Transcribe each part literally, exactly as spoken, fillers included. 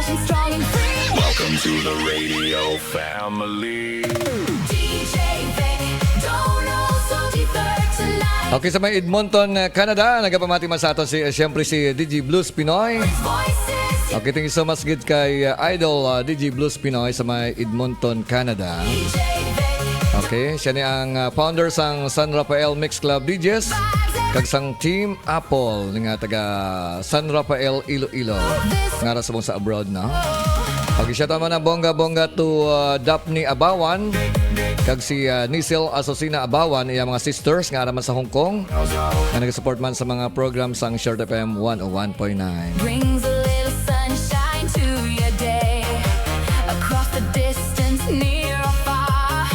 Strong and free. Welcome to the radio family. D J Vic, don't know so deeper tonight. Okay, sa may Edmonton, uh, Canada, nagapamati man sa ato si, uh, siyempre si D J Blues Pinoy. Voices. Okay, thank you so much gid kay, uh, Idol, uh, D J Blues Pinoy sa may Edmonton, Canada. D J Vic. Okay, siya ni ang, uh, founder sang San Rafael Mix Club D Js kag sang Team Apple nga taga San Rafael, Iloilo. Nga ra subong sa abroad, no? Pag-shout out man ang bongga-bongga to, uh, Daphne Abawan kag si, uh, Nisel Asusina Abawan, iya mga sisters nga ara man sa Hong Kong, nga nag-support man sa mga program sang Short F M one oh one point nine. Brings a little sunshine to your day. Across the distance, near or far,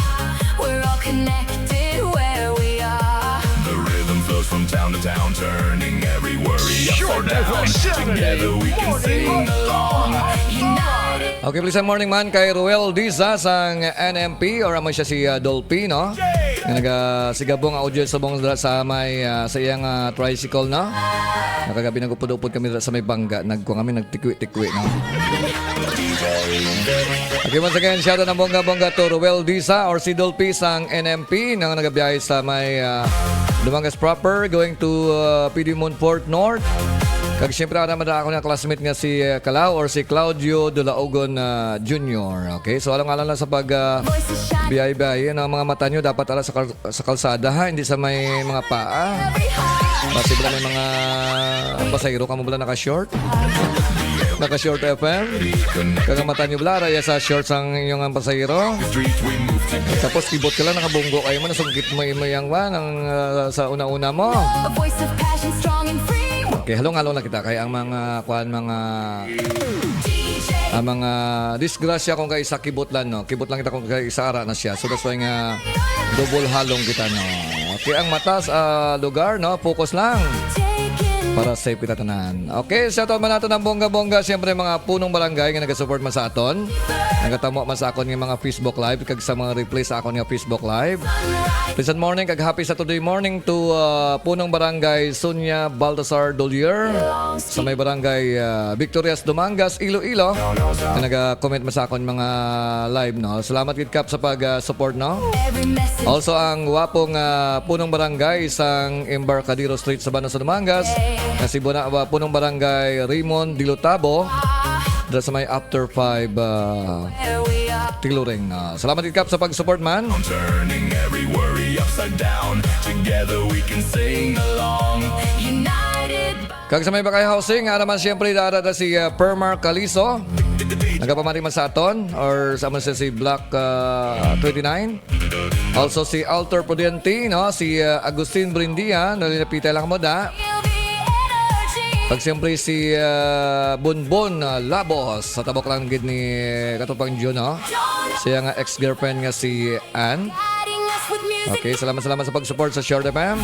we're all connected where we are. The rhythm flows from town to town, turning every worry upside down. Together we can sing along. United. Okay, please, morning man kay Ruel Diza sang N M P, or amo siya si, uh, Dolphy, no? Nga nagasigabong ang audio subong dira sa may, uh, sa iyang, uh, tricycle, no? Nakagabi nagupod-upod kami dira sa may bangga, nagkuha kami, nagtikwi-tikwi, no? Okay, once again, shout out ng bongga-bongga to Ruel Diza or si Dolphy sang N M P, nga nagabiyahe sa may, uh, Dumangas proper, going to, uh, P D Moonfort North. Kag siyempre, ara man ako nga classmate nga si, uh, Kalao or si Claudio Dulaogon, uh, Junior. Okay, so alang-alang lang sa pag, uh, Voices shine. Biyay-biyay, ang mga mata nyo dapat ara sa, kal- sa kalsada, ha, hindi sa may mga paa. Every heart. Basi bala may mga pasahero kamo bala naka-short? Naka-short F M? Kag ang mata nyo bala, ara iya sa shorts ang inyong ang pasahero? Tapos kibot ka lang, nakabunggo kayo mo, nasungkit mo imo yang wa, nang, ah, sa una-una mo. A voice of passion, strong and free. Okay, halong-halong na kita kay ang mga, kuan, mga D J. Ang mga disgrasya kung kay isa kibot lang, no? Kibot lang kita kung kay isa ara na siya. So that's why nga double halong kita, no? Okay, ang mata sa, ah, lugar, no? Focus lang. Taken. Para safe kita tanan. Okay, shout out man nato ng bongga-bongga. Siyempre, mga punong barangay nga nagasupport man sa aton. Nagatamo man sa akon nga mga Facebook Live kag sa mga replay sa akon nga Facebook Live. Pleasant morning kag happy Saturday morning to, ah, punong barangay Sonia Baltasar Dolier sa may barangay, ah, Victorias, Dumangas, Iloilo, na naga-comment man sa akon mga live, no? Salamat gid, Kap, sa pag, ah, support, no? Every message. Also, ang gwapong, ah, punong barangay sang Embarcadero Street sa Bana sa Dumangas, na si Buna-, ah, punong barangay Raymond Dilotabo, dira sa may After Five, ah, Where we are. Tiluring, no? Salamat gid, Kap, sa pag-support man. Turning every worry upside down. Together we can sing along. United by Kag sa may Bakay Housing, ara man siyempre, dara na si, ah, Permar Caliso. Nagapamati man sa aton, or sa man siya si Black, ah, twenty-nine. Also si Altor Prudente, no? Si, ah, Agustin Brindia, nalinapita lang mo da. Feel the energy. Kag siyempre si, ah, Bonbon, ah, Labos, sa tabok lang gid ni Katupang Jun, no? Siya nga ex-girlfriend nga si Ann. Guiding us with music. Okay, salamat, salamat sa pag-support sa Short F M.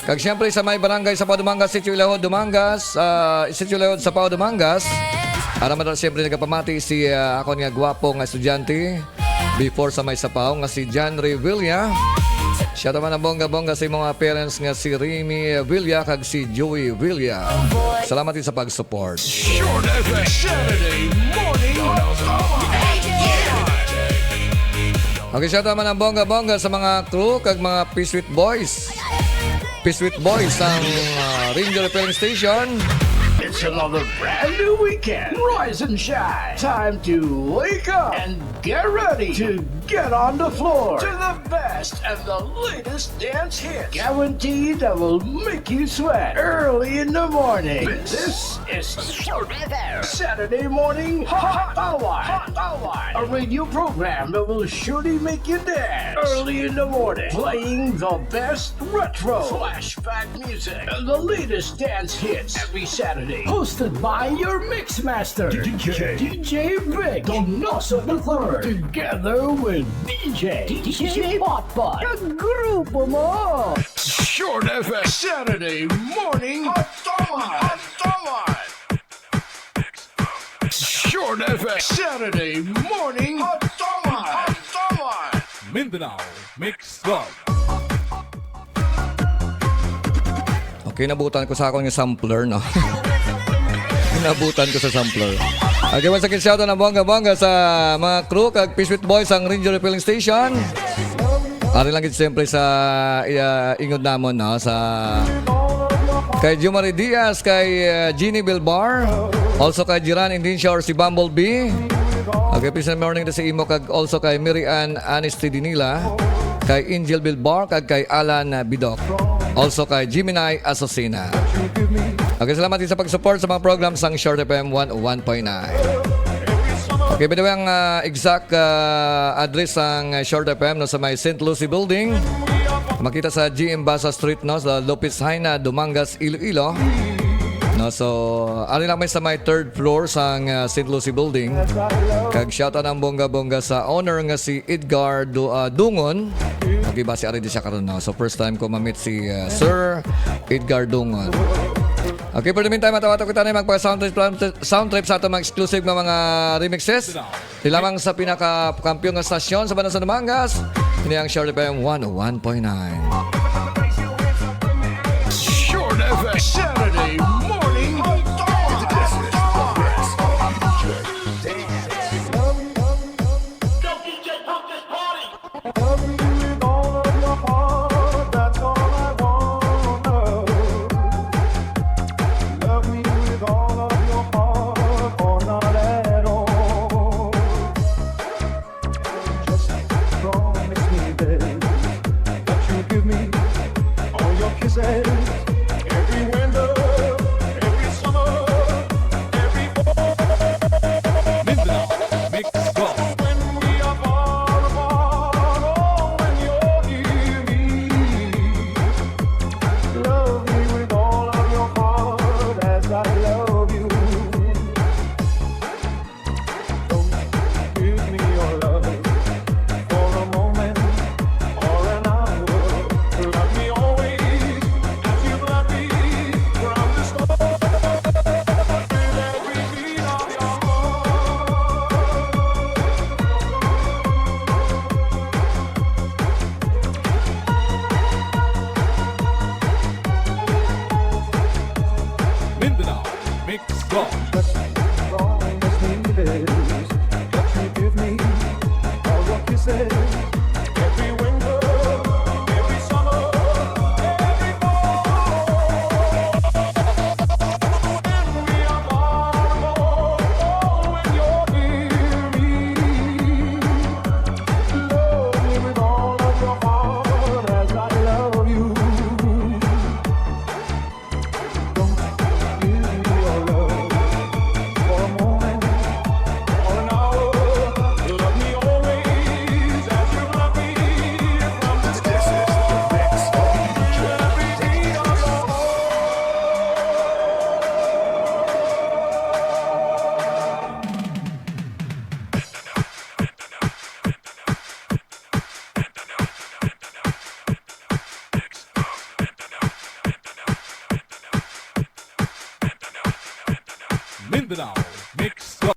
Kag siyempre sa may barangay sa Pao Dumangas, Sitio Ilahod, Dumangas, ah, Sitio Ilahod sa Pao Dumangas. Ara man na siyempre nagapamati si, ah, akon nga gwapo nga estudyante before sa may Sapaw nga si John Revilla. Shout out man ang bongga-bongga sa mga parents nga si Remy Villa kag si Joey Villa. Salamat din sa pag-support. Short F M Saturday morning. Okay, shout out man ang bongga-bongga sa mga crew kag mga P-Sweet Boys. P-Sweet Boys ang, ah, Ranger Repelling Station. It's another brand new weekend. Rise and shine. Time to wake up and get ready to get on the floor to the best and the latest dance hits. Guaranteed that will make you sweat early in the morning. This is Saturday morning Hot Hour. Hot Hour. A radio program that will surely make you dance early in the morning. Playing the best retro, flashback music, and the latest dance hits every Saturday. Hosted by your mix master, D J, D J Big Donoso the third. Together with D J, D J Potpot. Kag grupo mo. Short F M Saturday morning. Hot Hour. Hot Hour. Short F M Saturday morning. Hot Hour. Hot Hour. Mindanao Mix Club. Okay, nabutan ko sa akon nga sampler, no? Nabutan ko sa sampler. Okay, once again, shout out ang bongga-bongga sa mga crew kag Pishpit Boys ang Ranger Refilling Station. Ari lang gid siyempre sa, ah, ingod namon, no, sa kay Jumari Diaz, kay, ah, Jeannie Bilbar, also kay Jiran Indinsha or si Bumblebee. Okay, peace and morning to sa imo kag also kay Mary Ann Anis T. Dinila, kay Angel Bilbar, kag kay Alan, ah, Bidok. Also kay Gemini Asosina. Okay, salamat din sa pag-support sa mga program sang Short F M one oh one point nine. Okay, by the way, ang, ah, exact, ah, address sang Short F M, no, sa may Saint Lucy Building. Makita sa G M Basa Street, no, sa Lopez Jaena, Dumangas, Iloilo. No, so, ari lang may sa may third floor sang, ah, Saint Lucy Building. Kag shout out ang bongga-bongga sa owner nga si Edgar Du-, ah, Dungon. Okay, base ari di siya karon, no? So, first time ko ma-meet si, ah, Sir Edgar Dungon. Okay, for the meantime, matawa-tawa kita na magpa-sound trip, sound trip sa atong mga exclusive nga mga remixes. Di lamang sa pinaka-kampiyon nga stasyon sa Banwa sa Dumangas. Ini ang Short F M one oh one point nine. Short F M Saturday morning. Love me with all of your heart, that's all I wanna. Love me with all of your heart, or not at all. Just promise me, babe, that you'll give me all your kisses, every winter, every summer, every fall. Mindanao Mix Club. When we are far apart, oh, when you're near me, love me with all of your heart as I love you. Don't give me your love for a moment or an hour. Love me always as you love me from the start. With every beat of your heart. Mindanao Mix Club. Just promise me this, that you give me all your kisses. Every winter, every summer, every fall. When we are far apart, oh, when you're near me. Love me with all of your heart as I love you. Don't give me your love for a moment or an hour. Love me always as you love me from the start. Every beat of your heart. Mindanao Mix Club.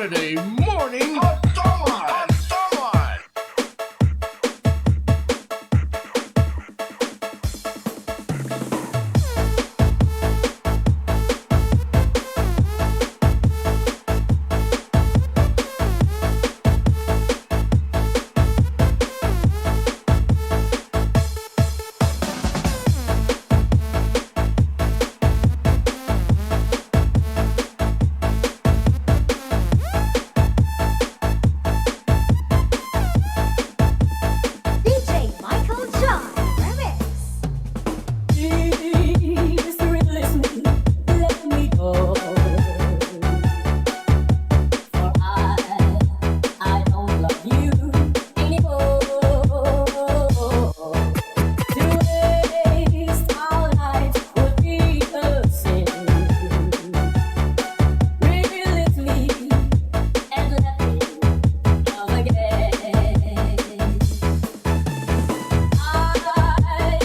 Saturday morning. Antongan. Antongan. D J Michael John Remix. Please release me, let me go. For I, I don't love you anymore. To waste our lives would be a sin. Release me and let me come again. I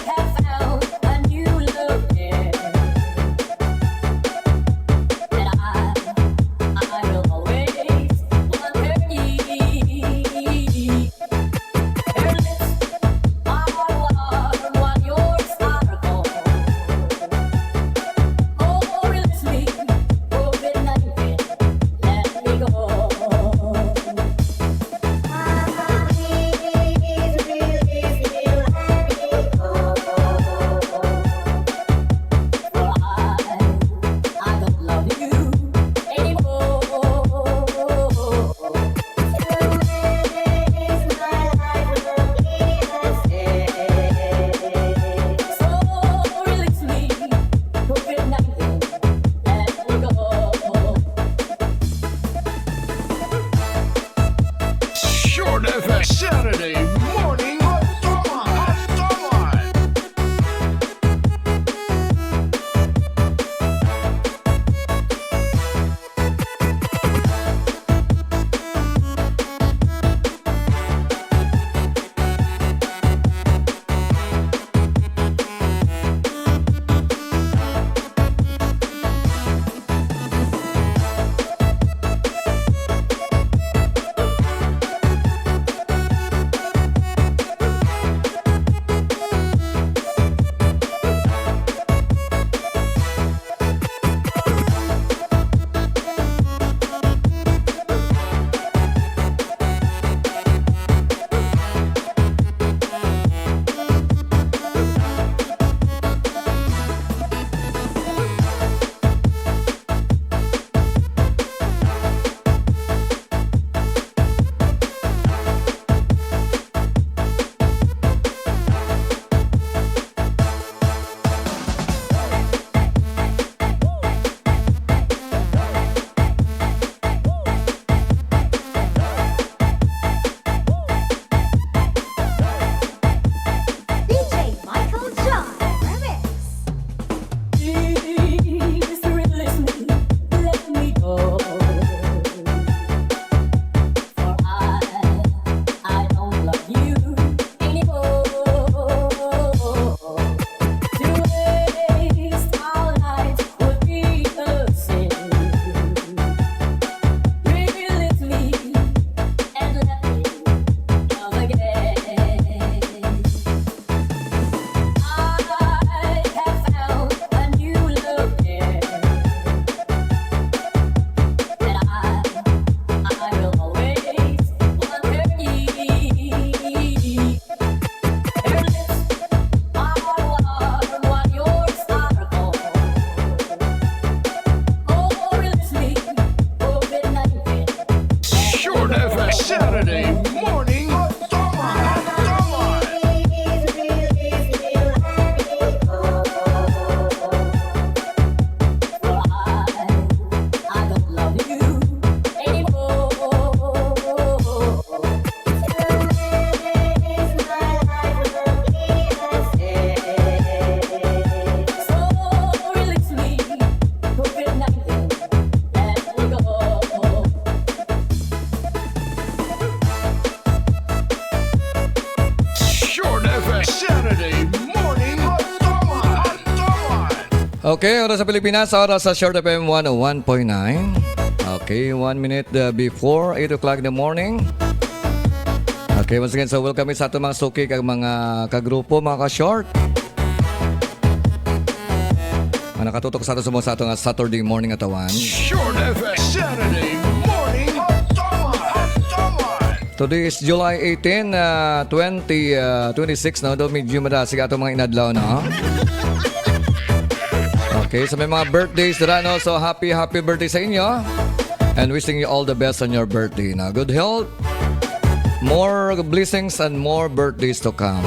have found a new love here, and I, I will always want her. Her lips are warm while yours are cold. Oh, release me, COVID nineteen, let me go. Please release me, let me go. For I, I don't love you anymore. Short F M Saturday morning. Antongan. Antongan. D J Michael John Remix. Please release me, let me go. For I, I don't love you anymore. To waste our lives would be a sin. Release me and let me come again. I have found a new love here, and I, I will always want her. Her lips are warm while yours are cold. Oh, release me, COVID nineteen. Short F M Saturday morning. Antongan. Antongan. For I, I don't love you anymore. Short F M Saturday morning. Antongan. Antongan. Okay, oras sa Pilipinas, oras sa Short F M one oh one point nine. Okay, one minute uh, before eight o'clock in the morning. Okay, once again, so welcome sa ato mga suki kag mga kagrupo, mga ka-short. Ang nakatutok sa ato sa mga sa ato nga Saturday morning atawan. Short F M Saturday morning. Today is July eighteen, uh, twenty, uh, twenty-six, no? Do medyo madasig ato mga inadlaw, no? Okay, so may mga birthdays dira, no? So happy, happy birthday sa inyo. And wishing you all the best on your birthday, no? Good health, more blessings, and more birthdays to come.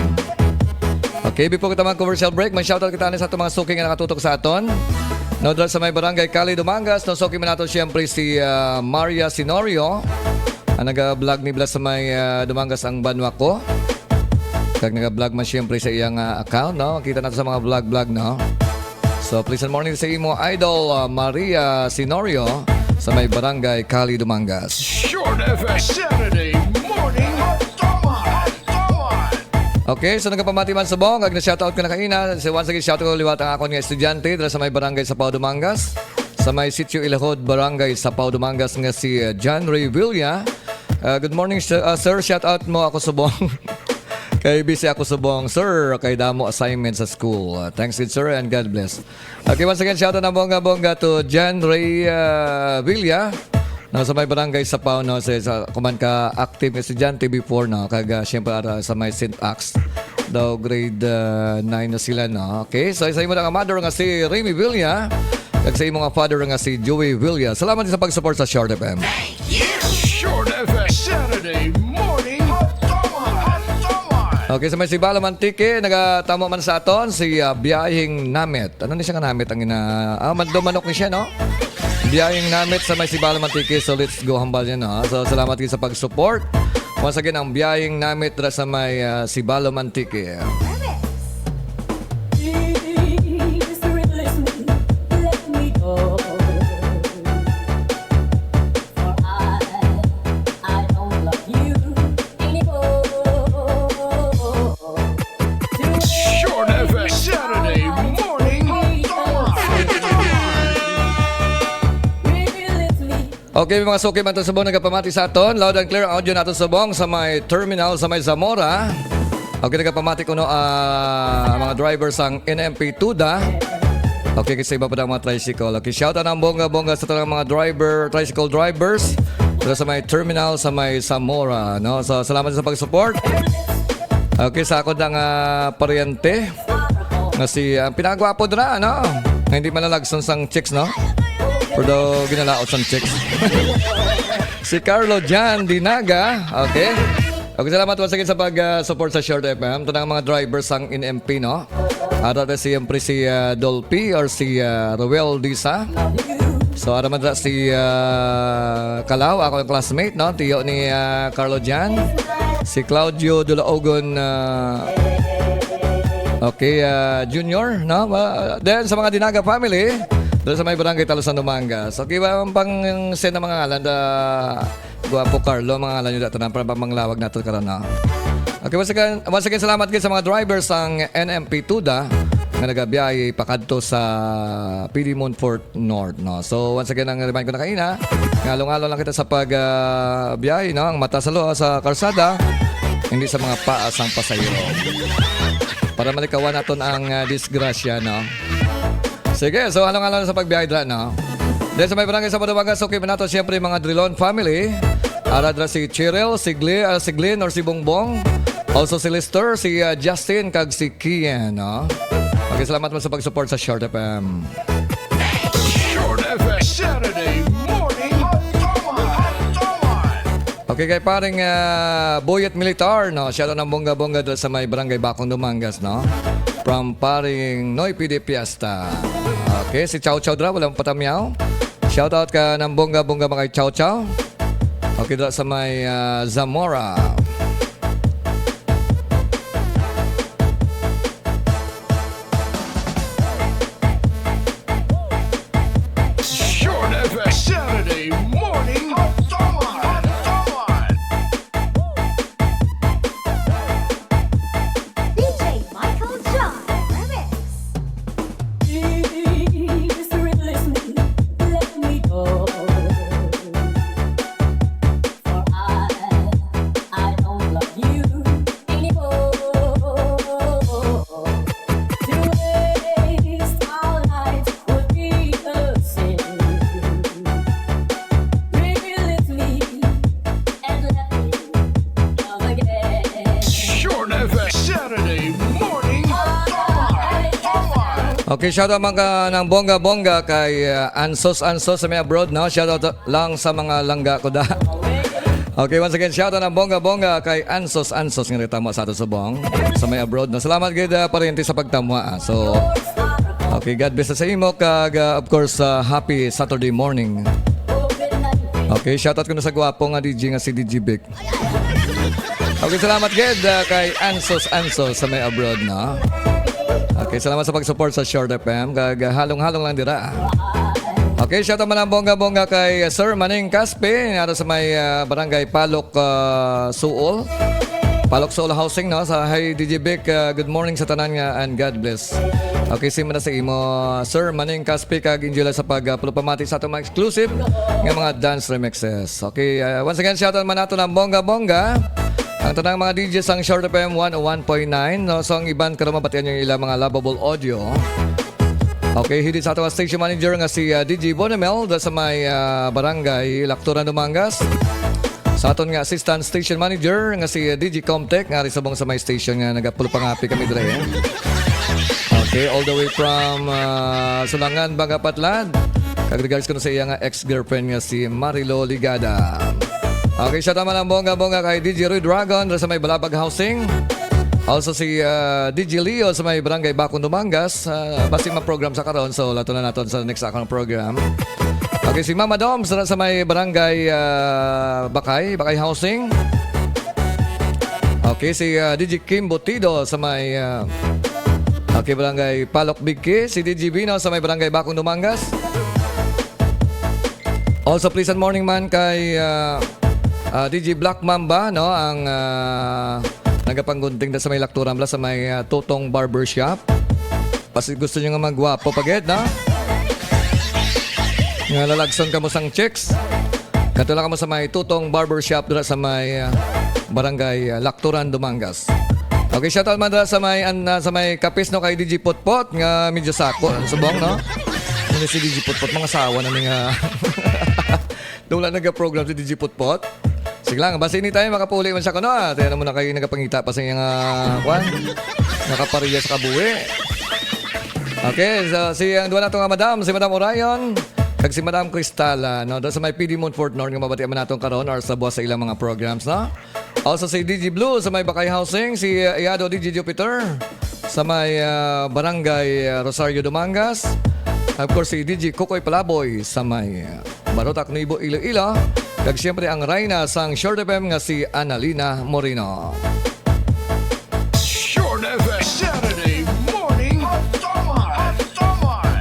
Okay, before kita mag-commercial break, may shoutout kita ni sa ato mga suki nga nakatutok sa aton. No, dira sa may barangay Cali, Dumangas, no, suki man nato siyempre si ah, Maria Sinorio. Ang naga-vlog ni Blas sa may ah, Dumangas ang banwa ko. Kag naga-vlog man siyempre sa iyang ah, account, no? Kita nato sa mga vlog-vlog, no? So, pleasant morning sa imo, Idol ah, Maria Sinorio, sa may barangay Cali, Dumangas. Short F M Saturday morning. Okay, so nagapamati man subong, ag na-shoutout ko na kaina. So, once again, shout out liwat ang akon nga estudyante dira sa may barangay Sapaw, Dumangas. Sa may Sitio Ilahod, barangay Sapaw, Dumangas, nga si uh, John Ray Villa. Uh, good morning, sir. Uh, sir, shout out mo ako subong. Kay busy ako subong, sir, kay damo assignment sa school. Uh, thanks, good sir, and God bless. Okay, once again, shout out na bongga-bongga to John Ray uh, Villa. No, sa may barangay Sapaw, no, sa, sa kuman ka active nga estudyante before, no, kag ah, siyempre ara sa may Saint Axe daw grade uh, nine na sila, no. Okay, so sa imo na nga mother nga si Remy Villa, kag sa imo nga father nga si Joey Villa. Salamat sa pag-support sa Short F M. Short F M Saturday morning. Okay, sa may Sibalo, Antique, nagatamo man sa aton si ah, Biyahing Namit. Ano ni siya nga namit ang ina? Ah, manok ni siya, no? Biyahing namit sa may Sibalo, Antique. So, let's go, hambal niya, no? So, salamat kayo sa pag-support. Once again, ang biyahing namit ra sa may ah, Sibalo, Antique. Please release me, let me go. For I, I don't love you anymore. Short F M Saturday morning. Okay, mga suki, man subong nagapamati sa aton. Loud and clear ang audio nato subong sa may terminal sa may Zamora. Okay, nagapamati kuno ah, mga driver sang N M P Tuda. Okay, kasi iba pa ang mga tricycle. Okay, shout out ang bongga-bongga sa tanang mga driver, tricycle drivers. Pero sa may terminal sa may Zamora, no? So, salamat sa pag-support. Okay, sa ako nga ah, paryente nga si ah, pinagwapo dira, no? Nga hindi malalagson sang chicks, no? Pero daw ginalaot sang chicks. Si Carlo Jan Dinaga, okay? Okay, salamat once again sa pag-support sa Short F M. Ito na ang mga drivers sang N M P, no? At ito siyempre si ah, Dolphy or si ah, Roel Disa. So, ara man dira si ah, Kalaw, ako ang classmate, no? Tiyo ni ah, Carlo Jan. Si Claudio Dulaogon, ah, okay, ah, Junior, no? Ah, then, sa mga Dinaga family, doon sa may barangay Talusan, Dumangas. Okay, ba ang pang send ng mga ngalan? Da, Guapo Carlo, mga ngalan nyo dito na para manglawag nato karon, no? Okay, once again, once again, salamat gid sa mga drivers sang N M P Tuda nga nagabiyahe pakadto sa P D Montfort North, no? So, once again, ang remind ko na kaina, nga along-along lang kita sa pag ah, biyahe, no? Ang mata sa loob sa karsada, hindi sa mga paa sang pasahero. Para malikawan naton ang ah, disgrasya, no? Sige, so along-along sa pagbiyahe dira, no? Then sa may barangay sa Badubagas, okay pa nato siyempre mga Drilon family. Ara dira si Cheryl, si Glenn, ah, si Glenn or si Bongbong. Also si Lester, si ah, Justin, kag si Kian, no? Okay, salamat mo sa pag-support sa Short F M. Short F M Saturday morning. Okay, kay paring ah, Boyet Militar, no? Shout out ng bongga-bongga doon sa may barangay Bakong, Dumangas, no? From paring Noy P D Fiesta. Okay, si Chow Chow dra, walang patamyaw. Shout out ka ng bongga-bongga mga Chow Chow. Okay, dra sa may ah, Zamora. Short F M Saturday morning. D J Michael John remix. Please release me, let me go. Okay, shout out mga ng bongga-bongga kay uh, Ansos Ansos sa may abroad, no? Shout out lang sa mga langga ko da. Okay, once again, shout out ng bongga-bongga kay Ansos Ansos nga nagtamo sa ato subong sa may abroad, no? Salamat gid uh, paryente sa pagtamo, ah. So, okay, God bless sa imo kag uh, of course, uh, happy Saturday morning. Okay, shout out ko na sa gwapo nga D J nga si D J Vic. Okay, salamat gid uh, kay Ansos Ansos sa may abroad, no? Okay, salamat sa pag-support sa Short F M. Kag uh, halong-halong lang dira. Okay, shout out man ang bongga-bongga kay uh, Sir Maning Caspe, nara sa may uh, barangay Palok uh, Suol. Palok Suol Housing, no? Sa hi D J Vic, uh, good morning sa tanan nga and God bless. Okay, si na sa imo, Sir Maning Caspe, kag enjoy lang sa pag uh, pamati sa atong mga exclusive nga mga dance remixes. Okay, uh, once again, shout out man nato ng bongga-bongga. Ang tanang mga D J sang Short F M one oh one point nine, no? So, ang iban karon mabatian yung ilang mga lovable audio. Okay, hidit sa ato nga station manager nga si uh, D J Bonemel da sa may uh, barangay Lakturan, Dumangas. Sa aton nga assistant station manager nga si uh, D J Comtech nga ari subong sa may station nga nagapulo pangapi kami dre. Okay, all the way from uh, Sulangan, Banga Patlad. Kag regards ko na sa iya nga ex-girlfriend nga si Marilo Ligada. Okay, shout out man ang bongga-bongga kay D J Roy Dragon sa may Balabag Housing. Also si uh, D J Leo sa may Barangay Bakong, Dumangas. Uh, basi ma-program sa karon, so lato na naton sa next akong program. Okay, si Mama Dom sa, sa may Barangay uh, Bakay, Bakay Housing. Okay, si uh, D J Kim Botido sa may uh, okay, Barangay Palok Bigki. Si D J Bino sa may Barangay Bakong, Dumangas. Also, pleasant morning man kay uh, uh, D J Black Mamba, no? Ang uh, nagapanggunting na sa may Lakturan Blas, sa may uh, Tutong Barbershop. Basi gusto nyo nga magwapo pa gid, no? Nga lalagson kamo sang chicks. Kato lang kamo sa may Tutong Barbershop dira sa may uh, Barangay uh, Lakturan, Dumangas. Okay, shout out man dira sa may an, uh, sa may Kapis, no, kay D J Potpot nga medyo sako ang subong, no? Ano si D J Potpot, mga sawa na ni nga Nung wala nagaprogram si D J Potpot. Sige lang, basta ini tayo makapuli man siya kuno, ah. Tayo na muna kayo nagapangita pa sa iyang ah, kwan. Nakapareha sa kabuhi. Okay, so si ang duwa nato nga madam, si Madam Orion, kag si Madam Cristala, no? Doon sa may P D Montfort North nga mabatian man naton karon or sa buwas sa ilang mga programs, no? Also si D J Blue sa may Bakay Housing, si uh, Iado D J Jupiter sa may uh, Barangay uh, Rosario Dumangas. Of course, si D J Kukoy Palaboy sa may uh, Barotac Nuevo, Iloilo. Kag siyempre ang reyna sang Short F M nga si Annalena Moreno. Short F M Saturday Morning Tomar. Tomar.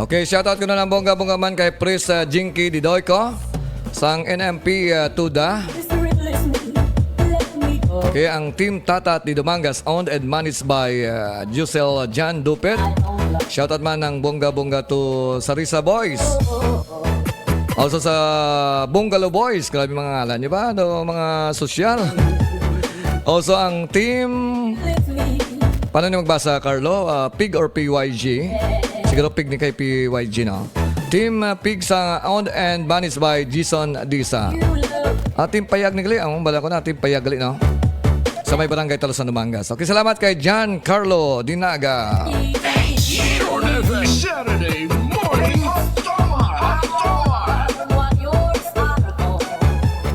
Okay, shoutout ko na lang bongga-bongga man kay Pres uh, Jinky Didoyco sang N M P uh, Tuda. Okay, ang Team Tatat di Dumangas, owned and managed by uh, Giselle Jan Dupit. Shoutout man ng bongga-bongga to Sarisa Boys. Also sa Bungalow Boys, grabe mga ngalan, di ba? Ano, mga sosyal. Also ang team, paano niyo magbasa, Carlo? Uh, pig or P Y G? Siguro pig ni kay P Y G, no? Team uh, Pig sa owned and managed by Jason Disa. Ah, Team Payag ni gali. Ang bala ko na, Team Payag gali, no? Sa may barangay Talusan, Dumangas. Okay, salamat kay John Carlo Dinaga. Short F M Saturday Morning Tomar.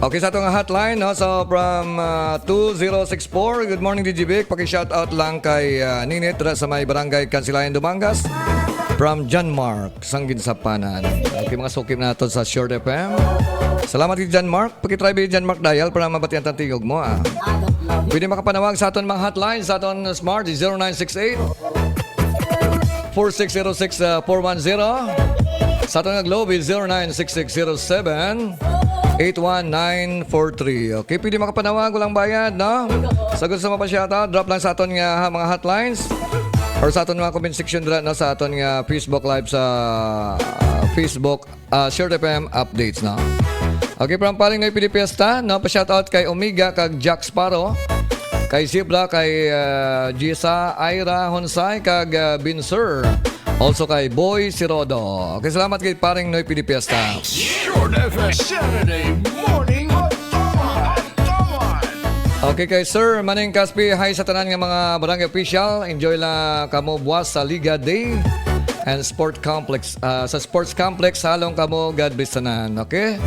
Okay, sa atong hotline, no? So, from uh, two zero six four, good morning, D J Vic. Paki-shout out lang kay uh, Ninit dira sa may barangay Kansilayan, Dumangas. From John Mark, sang Ginsapanan. Okay, mga suki nato sa Short F M. Salamat kay John Mark. Pakitry ba John Mark dial para mabatian tang tingog mo, ah. Pwede makapanawag sa aton mga hotline sa aton Smart zero nine six eight, four six zero six, uh, four one zero. Sa aton nga Globe is zero nine six six zero seven, eight one nine four three. Okay, pwede makapanawag, walang bayad, no? Sa gusto mo pa shoutout, drop lang sa aton nga ha, mga hotlines or sa aton mga comment section dira, no, sa aton nga Facebook Live sa uh, Facebook uh, Short F M updates, no? Okay, from Paring Noy Pilipiesta, no? Pa-shoutout kay Omega, kag Jack Sparrow, kay Zebra, kay uh, Gisa, Ira, Honsay, kag uh, Binsur. Also kay Boy Sirodo. Okay, salamat kay Paring Noy Pilipiesta. Short F M Saturday Morning Tomar. Okay, kay Sir Maning Caspi, hi sa tanan nga mga barangay official. Enjoy la kamo buwas sa Liga Day and Sport Complex. Ah, sa Sports Complex, halong kamo, God bless tanan. Okay?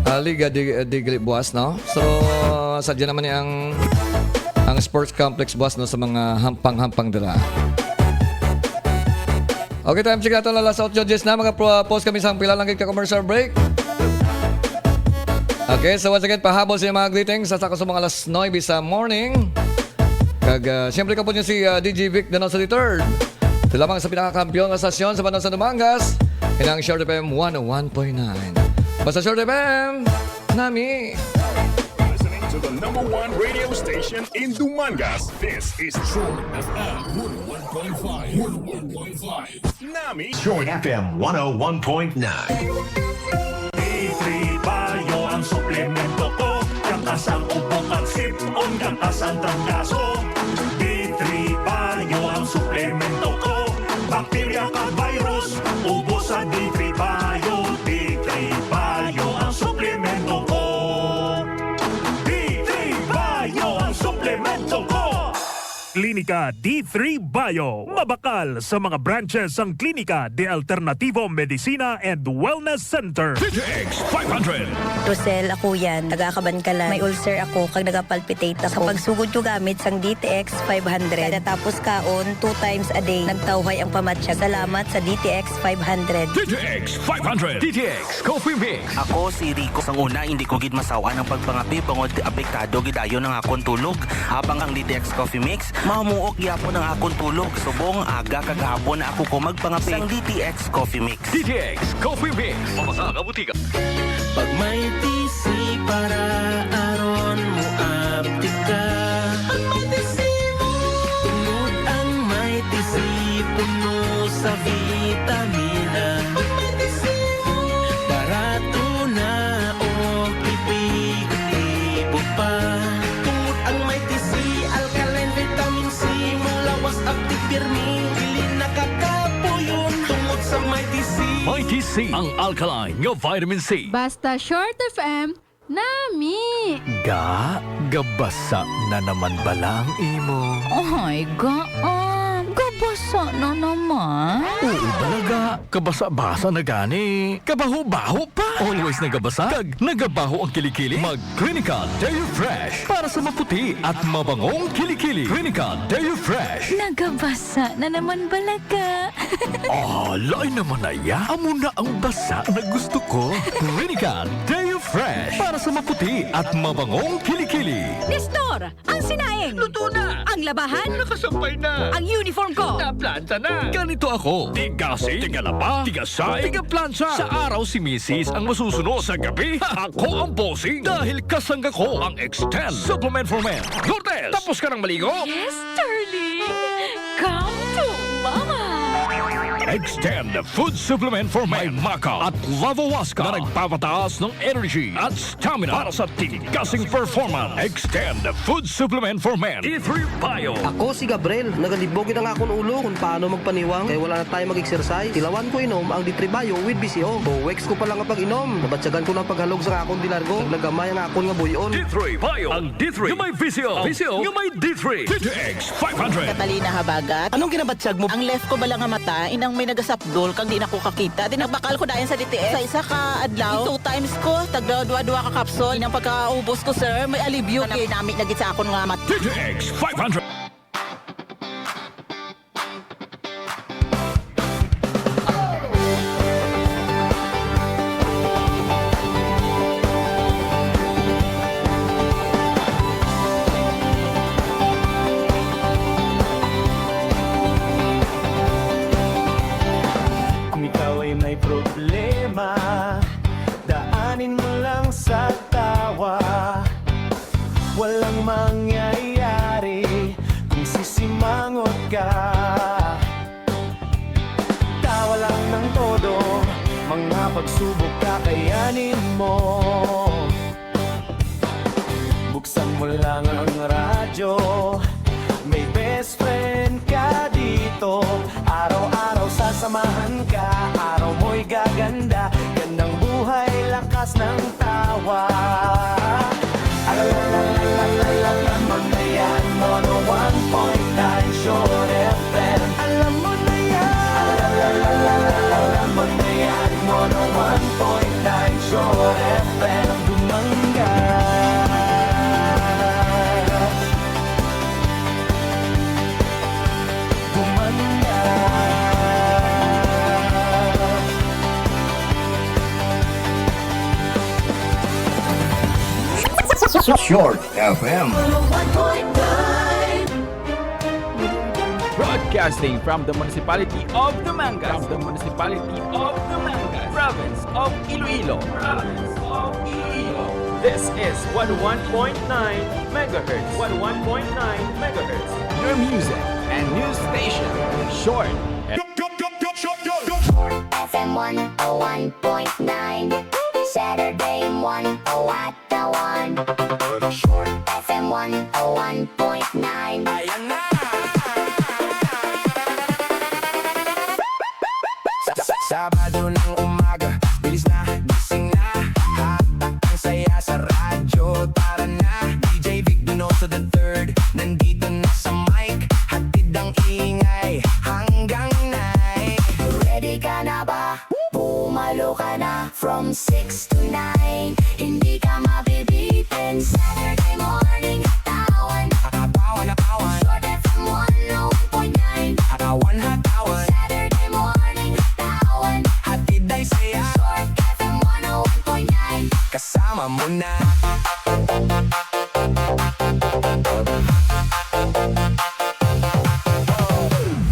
Ah, Liga Day, Day buwas, no? So, sadya naman ni ang, ang Sports Complex buwas, no, sa mga hampang-hampang dira. Okay, time check nato na alas otso diyes na. Mag-post kami sa pila lang gid ka commercial break. Okay, so once again, pahabol sa mga greetings sa, sa, sa mga alas nuebe sa morning. Kag, ah, siyempre, kapod niyo si, ah, D J Vic Denosa the third. Ito lamang sa pinakakampiyon nga stasyon sa Banwa sa Dumangas, inang Short F M one oh one point nine. Basta Short F M, nami. Listening to the number one radio station in Dumangas. This is Short F M one oh one point five. One oh one point five. Nami. Joy F M one oh one point nine. D three Bio ang suplemento ko. Lakas ang ubo kag sipon, lakas ang trangkaso. D three Bio ang suplemento ko. Bakterya kag virus, ubos sa D three Bio. D three Bio ang suplemento ko. D three Bio ang suplemento ko. Klinika D three Bio, mabakal sa mga branches sang Klinika de Alternativo Medicina and Wellness Center. D T X five hundred. Rosel, ako yan. Taga Kabankalan. May ulcer ako, kag nagapalpitate ako. Sa pagsugod ko gamit sang D T X five hundred, kada tapos kaon, two times a day, nagtawhay ang pamatyag. Salamat sa D T X five hundred. D T X five hundred. D T X Coffee Mix. Ako si Rico. Sang una, hindi ko gid masaw-an ang pagpangape bangod apektado gid dayon ang akon tulog. Habang ang D T X Coffee Mix, mahamuok gyapon ang akon tulog. Subong aga kag hapon na ako ko magpangape. Sang D T X Coffee Mix. D T X Coffee Mix. Mabasa nga butika. Pag may T C para aron mo abtik ka. Pag may T C mo. Tungod ang may T C puno sa vitamina. Pag may T C mo. Barato na o epektibo pa. Tungod ang may T C, alkaline, vitamin C, mulawas, abtik, pirmi, dili nakakapuyon. Tungod sa may T C. May T C, ang alkaline nga vitamin C. Basta Short F M, nami. Ga, gabasa na naman bala ang imo? Ay, ga, ah, gabasa na naman. Oo, balaga. Kabasa-basa na gani. Kabaho-baho pa. Always nagabasa kag nagabaho ang kilikili. Mag Clinica Deo Fresh para sa maputi at mabangong kilikili. Clinica Deo Fresh. Nagabasa na naman bala ka. Ah, lain naman na ya. Amo na ang basa na gusto ko. Clinica Deo Fresh para sa maputi at mabangong kilikili. Nestor, ang sinaing. Luto na. Ang labahan. Nakasampay na. Ang uniform ko. Naplanta na. Ganito ako. Tigasing, tigalaba, tigasay, tigaplantsa. Sa araw si misis ang masusunod. Sa gabi, ako ang bossing. Dahil kasangga ko ang Extend Supplement for Men. Lourdes, tapos ka nang maligo? Yes, darling. Come to Mama. Extend Food Supplement for Men. May maca at lavawaska na nagpapataas ng energy at stamina para sa tigasing performance. Extend Food Supplement for Men. D three Bio. Ako si Gabriel. Nagalibog gid ang akon ulo kung paano magpaniwang kay wala na tayo mag-exercise. Tilawan ko inom ang D three Bio with B C O. Two weeks ko pa lang nga pag-inom, nabatyagan ko ng paghalog sa akon dilargo. Naglagamay ang akon nga buyon. D three Bio. Ang D three nga may V C O. V C O nga may D three. D T X five hundred. Catalina Habagat. Anong ginabatyag mo? Ang left ko bala nga mata, inang may nagasapdol, kag di na ko kakita. Di nagbakal ko dayon sa D T X. Sa isa ka adlaw, two times ko, tagda dua-dua ka capsule. Inang pagkaubos ko, sir, may alibyo. Nami-nami na gid sa akon nga mata. D T X five hundred. Kung ikaw ay may problema, daanin mo lang sa tawa. Walang mangyayari kung sisimangot ka. Tawa lang ng todo, mga pagsubok kakayanin mo. Buksan mo lang ang radyo, may best friend ka dito. Araw-araw sasamahan ka, araw mo'y gaganda. Gandang buhay, lakas ng tawa. Alalalalalalalala, Short F M. Broadcasting from the municipality of Dumangas. From the municipality of Dumangas. Province of Iloilo. Province of Iloilo. This is one oh one point nine megahertz. One oh one point nine megahertz. Your music and news station. Short. F M one oh one point nine. Saturday one oh at the one. Short F M one oh one point nine. Ayan na! Sa, sa, Sabado ng umaga, bilis na, gising na. Hatak ang saya sa radyo, tara na. D J Vic Donoso the third, nandito na sa mic. Hatid ang ingay hanggang nine. Ready ka na ba? Pumalo ka na from six to nine. Hindi ka mabibitin. Saturday morning, hatawan. Hatawan, hatawan. Short F M one oh one point nine. Hatawan, hatawan. Saturday morning, hatawan. Hatid ay saya. Short F M one oh one point nine. Kasama mo na.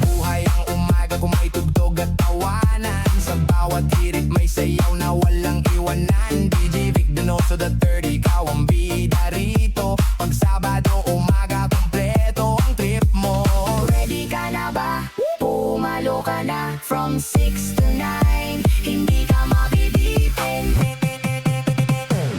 Buhay ang umaga kung may tugtog at tawanan. Sa bawat hirit may sayaw na walang iwanan. D J Vic Donoso the third, ikaw ang bida rito. Pag Sabado umaga, kompleto ang trip mo. Ready ka na ba? Pumalo ka na from six to nine. Hindi ka mabibitin.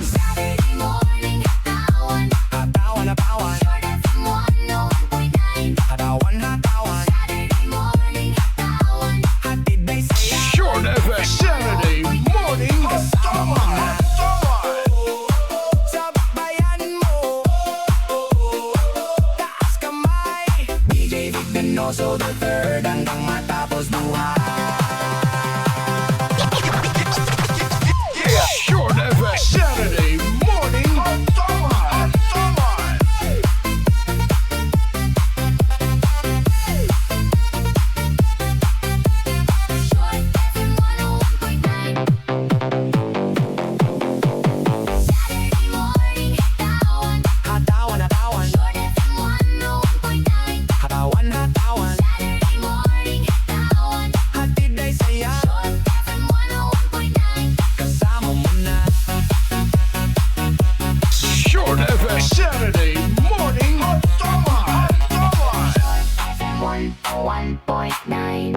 Saturday morning, hatawan. Hatawan, hatawan. Short F M one oh one point nine. Hatawan, hatawan. Saturday morning, hatawan. Hatid ay saya. Short F M. Saturday morning, hatawan. Hatawan. Sa bayan mo. Taas kamay. D J Vic Donoso the third, hanggang matapos buhay. Short F M. Saturday morning, hatawan. Hatawan. Short F M one oh one point nine. Saturday morning, hatawan. Hatawan, hatawan. Short F M one oh one point nine. Hatawan, hatawan. Saturday morning, hatawan. Hatid ay saya. Short F M one oh one point nine. Kasama mo na. Short F M. Saturday morning, hatawan. Hatawan. Short F M one oh one point nine.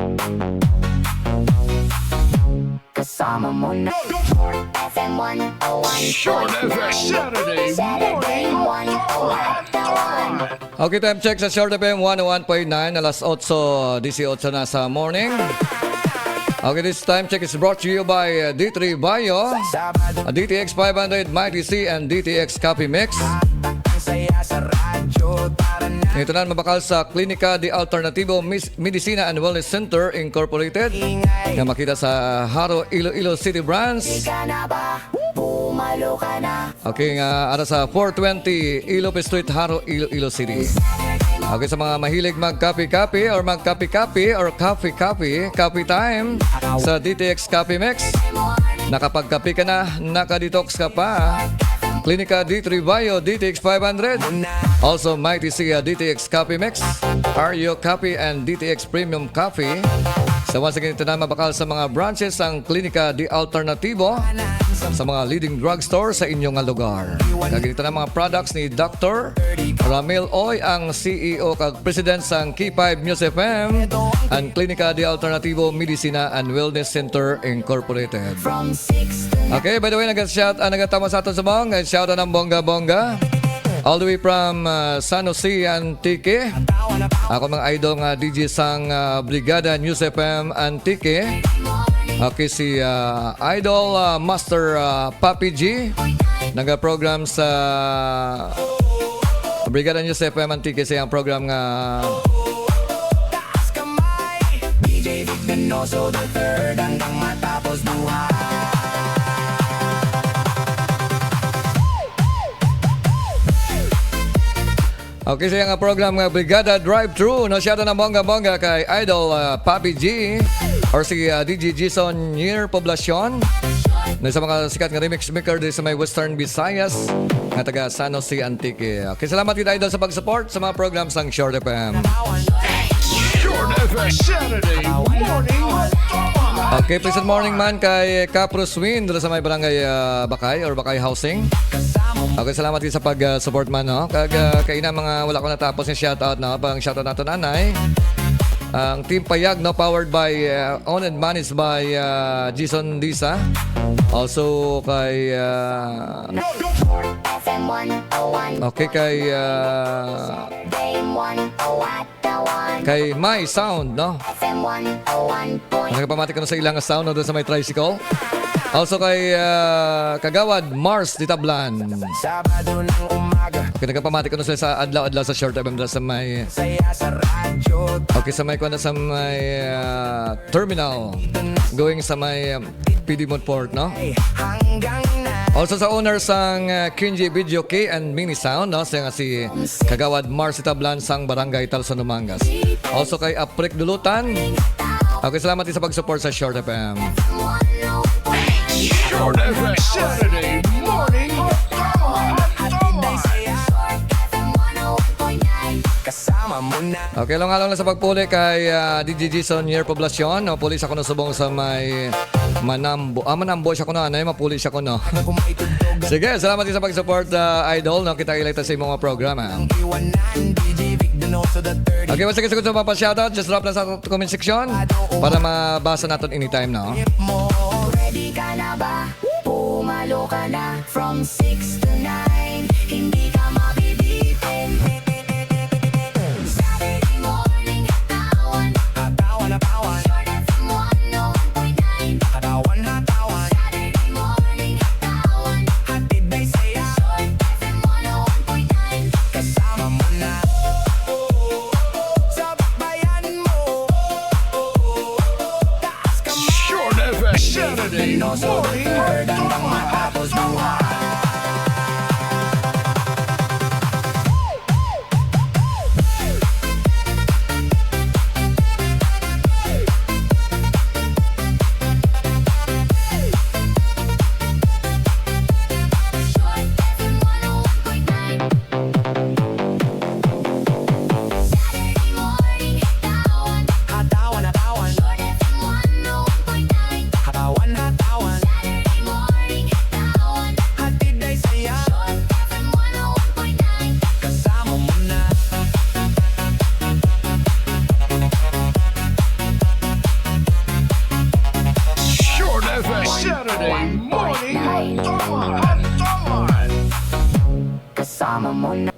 Kasama mo na. Short F M one oh one point nine. Short F M Saturday Saturday morning, one oh one point nine. Okay, time check sa Short F M one oh one point nine, alas otso dieciocho na sa morning. Okay, this time check is brought to you by uh, D three Bio, uh, D T X five hundred, Mighty C, and D T X Coffee Mix. Ang saya sa radyo, tara na. Ito na mabakal sa Klinika de Alternativo Mis- Medicina and Wellness Center Incorporated, nga makita sa Jaro, Iloilo City Branch. Ka na ba? Pumalo ka na. Okay, nga ara sa four twenty Ilope Street, Jaro, Iloilo City. Okay, sa mga mahilig magkape-kape or magkape-kape or coffee-coffee, coffee time sa D T X Coffee Mix. Nakapagkape ka na, naka-detox ka pa. Klinika D three Bio, D T X five hundred. Also, Mighty Sia, D T X Coffee Mix, Ario Coffee, and D T X Premium Coffee. Sa once again, ito na mabakal sa mga branches ang Klinika de Alternativo sa mga leading drugstore sa inyo nga lugar. Kag ito na mga products ni Doctor Ramil Oy, ang C E O kag President sang K five News F M, and Klinika de Alternativo Medicina and Wellness Center Incorporated. From six to nine. Okay, by the way, nag-shout, ah, nagatama sa aton sa mga, shout out ang bongga-bongga. All the way from, ah, San Jose, Antique. Ako mga idol nga D J sang, ah, Brigada News F M Antique. Okay, si, ah, Idol, ah, Master, ah, Papi G. Nagaprogram sa Brigada News F M Antique sa iyang program nga Taas kamay. D J Vic Donoso the third, hanggang matapos buhay. Okay, sa iyang program nga Brigada Drive-Thru, no, shout out na bongga-bongga kay Idol, ah, Papi G or si, ah, D J Jason Nier Poblacion. na sa mga sikat nga remix maker diri sa may Western Visayas, nga taga San Jose, Antique. Okay, salamat gid, idol, sa pag-support sa mga program sang Short F M. Short F M Saturday Morning Toma. Okay, pleasant morning man kay Kapro Swin dira sa may barangay, ah, Bakay or Bakay Housing. Okay, salamat gid sa pag, ah, support man, no? Kag, ah, kay na mga wala ko natapos nga shoutout, no? Pang shoutout nato, nanay. Ang Team Payag, no? Powered by, ah, owned and managed by, ah, Jason Disa. Also kay, ah, F M one oh one. Okay, kay, ah, Game one oh one. Kay My Sound, no? F M one oh one point. Nagapamati ko na sa ilang sound, no, doon sa may tricycle. Also kay, ah, Kagawad Mars Ditablan. Sabado ng umaga. Okay, nagapamati ko na sila sa adlaw-adlaw sa Short F M dira sa may, Saya sa radyo. Okay, sa may, kuwan na, sa may, ah, terminal. Going sa may, um, P D Montfort, no? Hanggang na. Also sa owner sang, uh, Kinji Video K and Mini Sound, no? Siya nga si Kagawad Marcy Tablan sang Barangay Talso, Numangas. Also kay Aprik Dulutan. Okay, salamat din sa pag-support sa Short F M. Short F M Saturday Morning Tama. Kasama mo na. Okay, halong-halong na sa pagpuli kay, ah, D J Jason Yer Poblacion, no? Puli sa kuno subong sa may Manambo. Ah, Manambo siya kuno, anay, mapuli siya kuno. Sige, salamat din sa pag-support, ah, idol, no? Kita ilay ta sa imong mga programa. Okay, once again, sa gusto mapashoutout, just drop lang sa comment section para mabasa naton anytime, no? Ready ka na ba? Pumalo ka na. From six to nine, hindi ka mabibitin. Saturday morning, hatawan. Hatawan, hatawan. Short F M one oh one point nine. Hatawan, hatawan. Saturday morning, hatawan. Hatid ay saya. Short F M one oh one point nine. Kasama mo na. Sa bayan mo. Taas kamay. Short F M Saturday morning. Heard hanggang matapos buhay. Saturday morning, hatawan. Hatawan, hatawan. Short F M one oh one point nine. Hatawan, hatawan. Saturday morning, hatawan. Hatid ay saya. Short F M one oh one point nine. Kasama mo na. Short F M Saturday morning. Hatawan, hatawan. Kasama mo na.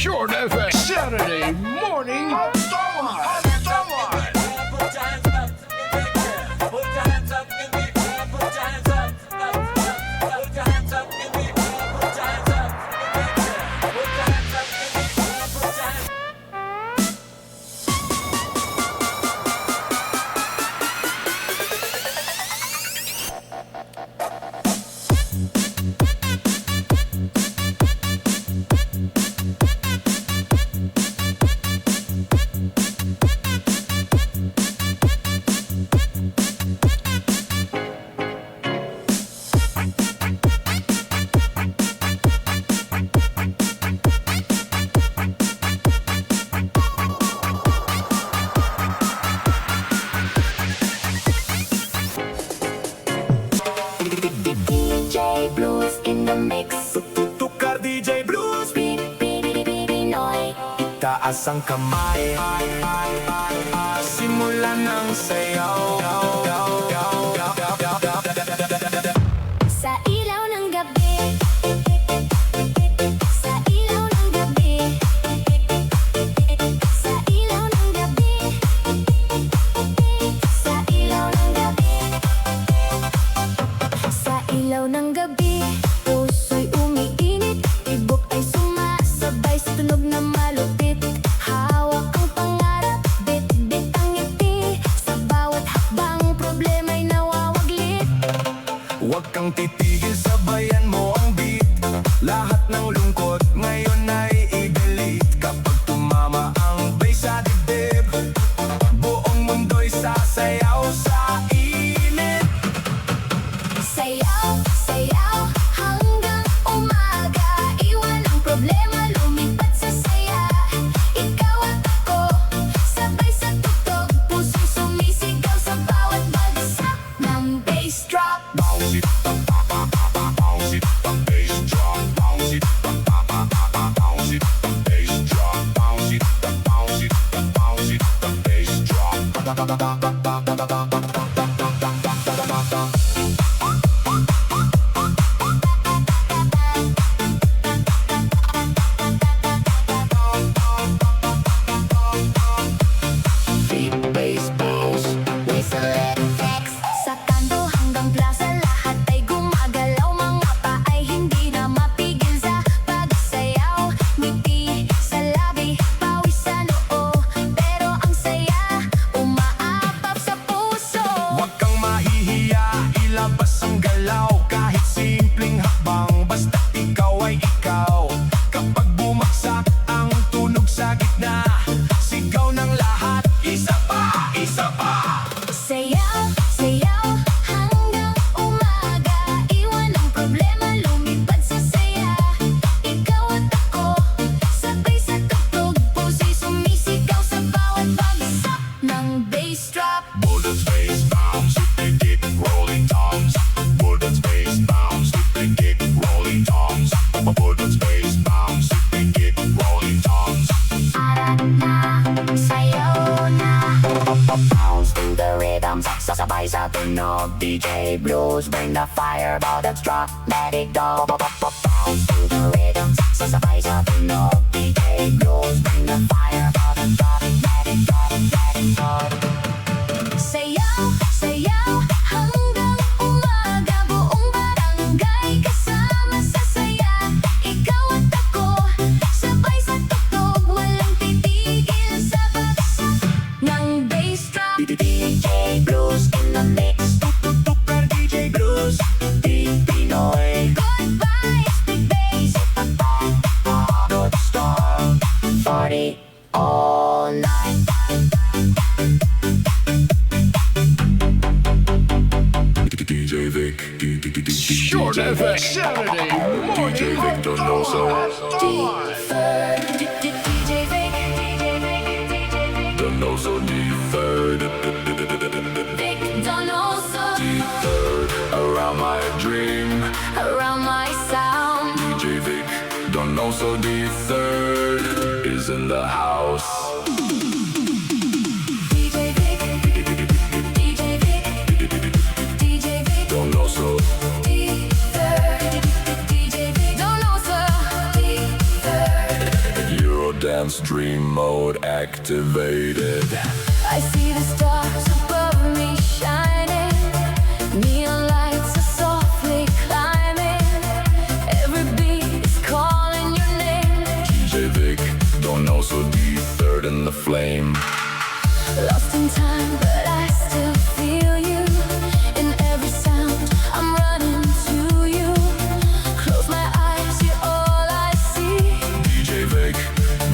Short F M Saturday morning. Hatawan, hatawan. Put your hands up in the air. Put your hands up in the air. Put your hands up. Taas ang kamay, simulan ang sayaw. Sa ilaw ng gabi. Sa ilaw ng gabi. Sa ilaw ng gabi. Sa ilaw ng gabi. Sa ilaw ng gabi, puso'y umiinit, tibok ay sumasabay sa tunog na malupit. Hawak ang pangarap, bitbit ang ngiti, sa bawat hakbang problema'y nawawaglit. Huwag kang titigil, sabayan mo ang beat. Lahat ng lungkot ngayon ay i-delete. Kapag tumama ang bass sa dibdib, buong mundo'y sasayaw sa init. Sayaw, sayaw, hanggang umaga. Iwan ang problema, lumipad sa saya. Ikaw at ako, sabay sa tugtog, pusong sumisigaw sa bawat bagsak ng bass drop. Bounce it, bounce it, bounce it, bass drop. Bounce it, bounce it, bass drop. Bounce it, bounce it, bounce it, bass drop. Beat, bass, bounce, whistle effects. Sa kanto hanggang plaza, lahat ay gumagalaw. Mga paa'y hindi na mapigil sa pagsayaw. Ngiti sa labi, pawis sa noo, pero ang saya umaapaw sa puso. Huwag kang mahihiya, ilabas ang galaw. Kahit simpleng hakbang, basta ikaw ay ikaw. Kapag bumagsak ang tunog sa gitna, sigaw ng lahat, isa pa, isa pa. Sayaw, sayaw, hanggang umaga. Iwan ang problema, lumipad sa saya. Ikaw at ako, sabay sa tugtog, puso'y sumisigaw sa bawat bagsak ng bass drop. Bullets, bass, bounce, dip, dip, dip, rolling toms. Bullets, bass, bounce, dip, dip, dip, dip, rolling toms. Bullets, bass, bounce, dip, dip, dip, dip, rolling toms. Ara na, sayaw na. Bounce to the rhythm, sasabay sa tunog. D J Blues, bring the fire. Bullets, drop, let it go. Bounce to the rhythm, sasabay sa tunog. D J Blues, bring the fire. Bullets, drop, let it go, let it go. Sayaw, sayaw, hanggang umaga. Buong barangay kasama sa saya. Ikaw at ako, sabay sa tugtog. Walang titigil sa bagsak ng bass drop. D J Blues in the mix. Tuk, tuk, tuk, per D J Blues. Di Pinoy. Good vibes, big bass. Don't stop. Party all night. D J Vic, D J Vic, Short D J Vic, F X Saturday morning. D J Vic Donoso. D J Vic, Donoso the third. Vic Donoso. The third, around my dream. Around my sound. D J Vic Donoso the third is in the house. D J Vic, D J Vic, D J Vic Donoso the third, D J Vic Donoso the third. Eurodance dream mode activated. I see the stars above me shining. Neon lights are softly climbing. Every beat is calling your name. D J Vic Donoso the third in the flame. Lost in time, but I still feel you. In every sound, I'm running to you. Close my eyes, you're all I see. D J Vic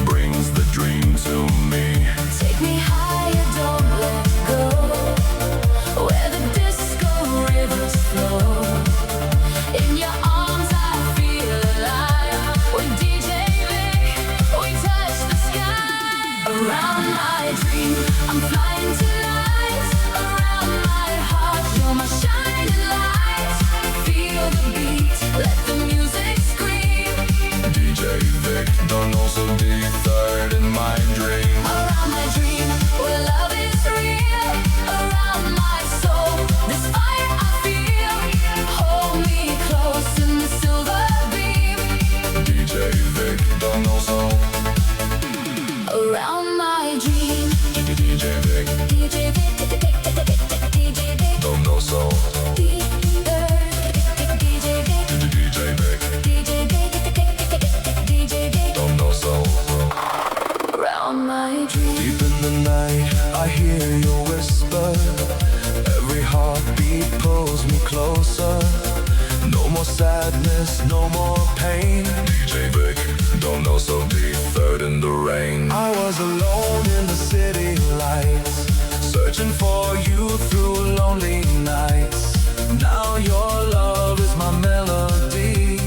brings the dream to me. Take me higher, don't let go. Where the disco rivers flow. In your arms, I feel alive. With D J Vic, we touch the sky. Around my dream, I'm flying tonight. Around my heart, you're my shining light. Feel the beat, let the music scream. D J Vic Donoso the third in my Around my dream. D J Vic. D J Vic. D J Vic. Don't know so. Deeper. D J Vic. D J Vic. D J Vic. D J Vic. Don't know so. Around my dream. Deep in the night, I hear you whisper. Every heartbeat pulls me closer. No more sadness, no more pain. D J Vic, don't know so deep, third in the rain. I was alone in the city lights, searching for you through lonely nights. Now your love is my melody.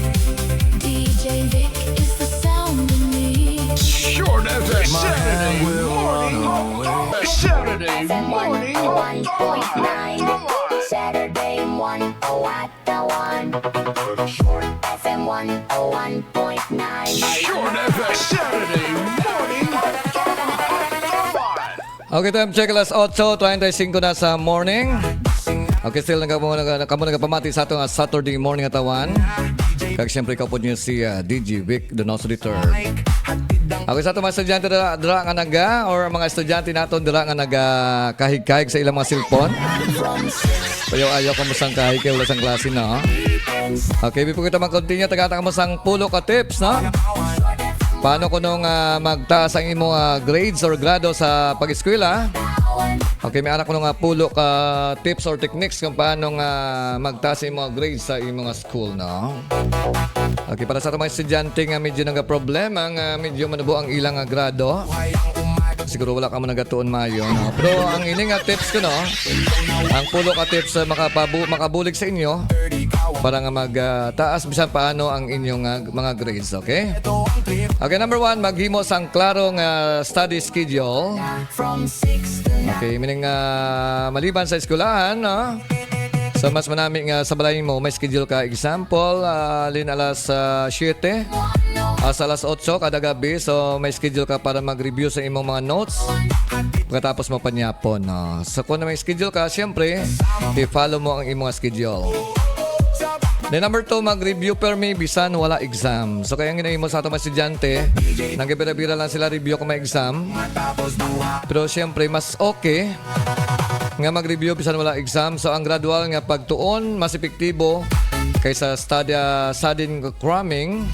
D J Vic is the sound in me. Short F M. Saturday morning. Saturday morning. Saturday one oh one. Short F M one oh one point nine. Short F M. Saturday morning. Okay, time check, alas otso treinta y cinco na sa morning. Okay, still nagamo nag kamo nagapamati sa ato nga Saturday morning, katawan. Kag siyempre, ikaw po niyo si, ah, D J Vic Donoso the third. Okay, sa ato mga estudyante dira, dira nga naga, or mga estudyante naton dira nga naga kahig-kahig sa ilang mga cellphone. Ayaw-ayaw kamo sang kahig kay wala sang klase, no? Okay, before kita mag-continue, tagaan ta kamo sang pulo ka tips, no? Paano kuno nga magtaas ang imo, ah, grades or grado sa pag-eskwela? Okay, may ara kuno nga pulo ka tips or techniques kung paano nga magtaas ang imo grades sa imo nga school, no? Okay, para sa ato mga estudyante nga medyo nagaproblema, nga medyo manubo ang ilang nga grado, siguro wala kamo nagatuon maayo, no? Pero ang ini nga tips ko, no? Ang pulo ka tips, ah, makapabu-, makabulig sa inyo para nga mag, ah, taas bisan paano ang inyong, ah, mga grades, okay? Okay, number one, maghimo sang klaro nga study schedule. Okay, meaning, ah, maliban sa eskwelahan, no? So, mas manami nga sa balay mo, may schedule ka. Example, ah, halin alas, ah, siyete, ah, sa alas otso kada gabi. So, may schedule ka para mag-review sa imong mga notes. Pagkatapos mo panyapon, no? So, kung may schedule ka, siyempre, i-follow mo ang imong schedule. Then, number two, mag-review permi bisan wala exam. So, kaya ang ginahimo sa atong mga estudyante, nagabira-bira lang sila review kung may exam. Pero, siyempre, mas okay nga mag-review bisan wala exam. So, ang gradual nga pagtuon mas epektibo kaysa study, ah, sudden cramming.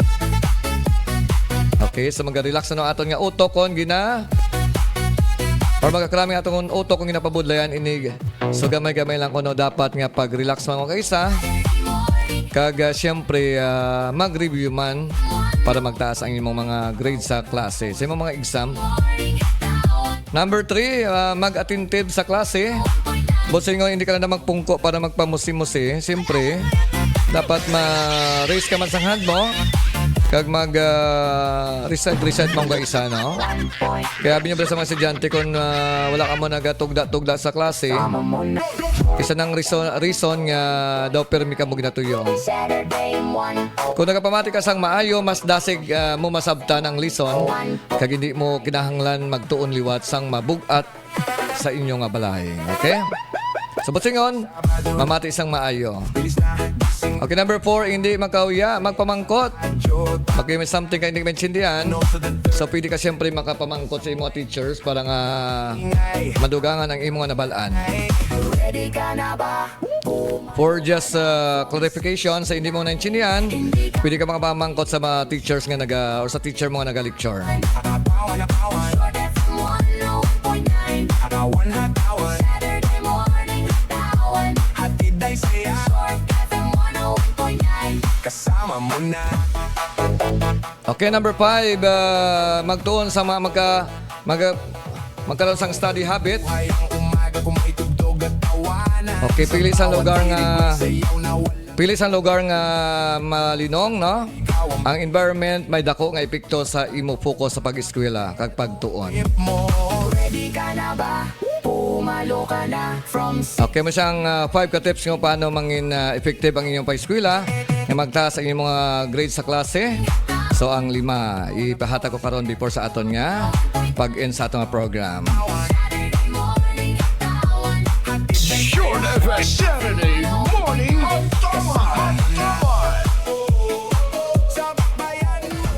Okay, so maga-relax na aton nga utok kon gina or maga-cramming aton utok kon ginapabudlayan ini. So, gamay-gamay lang kuno dapat nga pag-relax man ko kaisa. Kag, ah, siyempre, ah, mag-review man para magtaas ang imong mga grade sa klase, sa imong mga exam. Number three, ah, mag-attentive sa klase. Bossing, oh, hindi ka na magpungko para magpamusi-musi. Siyempre, dapat ma-raise ka man sang hand mo. Kag mag, ah, reset, reset man ka isa, no? Kaya abi niyo ba sa mga estudyante, kung, ah, wala ka mo nagatugda-tugda sa klase, isa nang reason, reason nga daw permi ka mo ginatuyo. Kung nagapamati ka sang maayo, mas dasig, ah, mo masabtan ang lesson, kag hindi mo kinahanglan magtuon liwat sang mabug-at sa inyo nga balay. Okay? So, busingon, mamati sang maayo. Okay, number four, hindi magkauya, magpamangkot. Okay, may something ka hindi maintindihan. So, pwede ka siyempre makapamangkot sa imo teachers para nga madugangan ang imo nga nabalaan. Ready ka na ba? For just, uh, clarification, sa hindi mo naintindihan, pwede ka makapamangkot sa mga teachers nga naga, or sa teacher mo nga naga-lecture. Short F M one oh one point nine. Saturday morning, Tawan. Hatid ay saya. Short F M one oh one point nine. Kasama mo na. Okay, number five, uh, magtuon sa mga magka-, magka-, magkaroon sang study habit. Okay, pili sa lugar nga, pili sa lugar nga malinong, no? Ang environment may dako nga epekto sa imo focus sa pag-eskwela kag pagtuon. Ready ka na ba? Pumalo ka na. From Okay, mo siyang, ah, five ka tips kung paano mangin, ah, effective ang inyong pag-eskwela, nga magtaas ang inyong mga grades sa klase. So, ang lima, ipahatag ko karon before sa aton nga pag-end sa aton nga program. Short F M Saturday morning. Come on, come on. Sa bayan mo.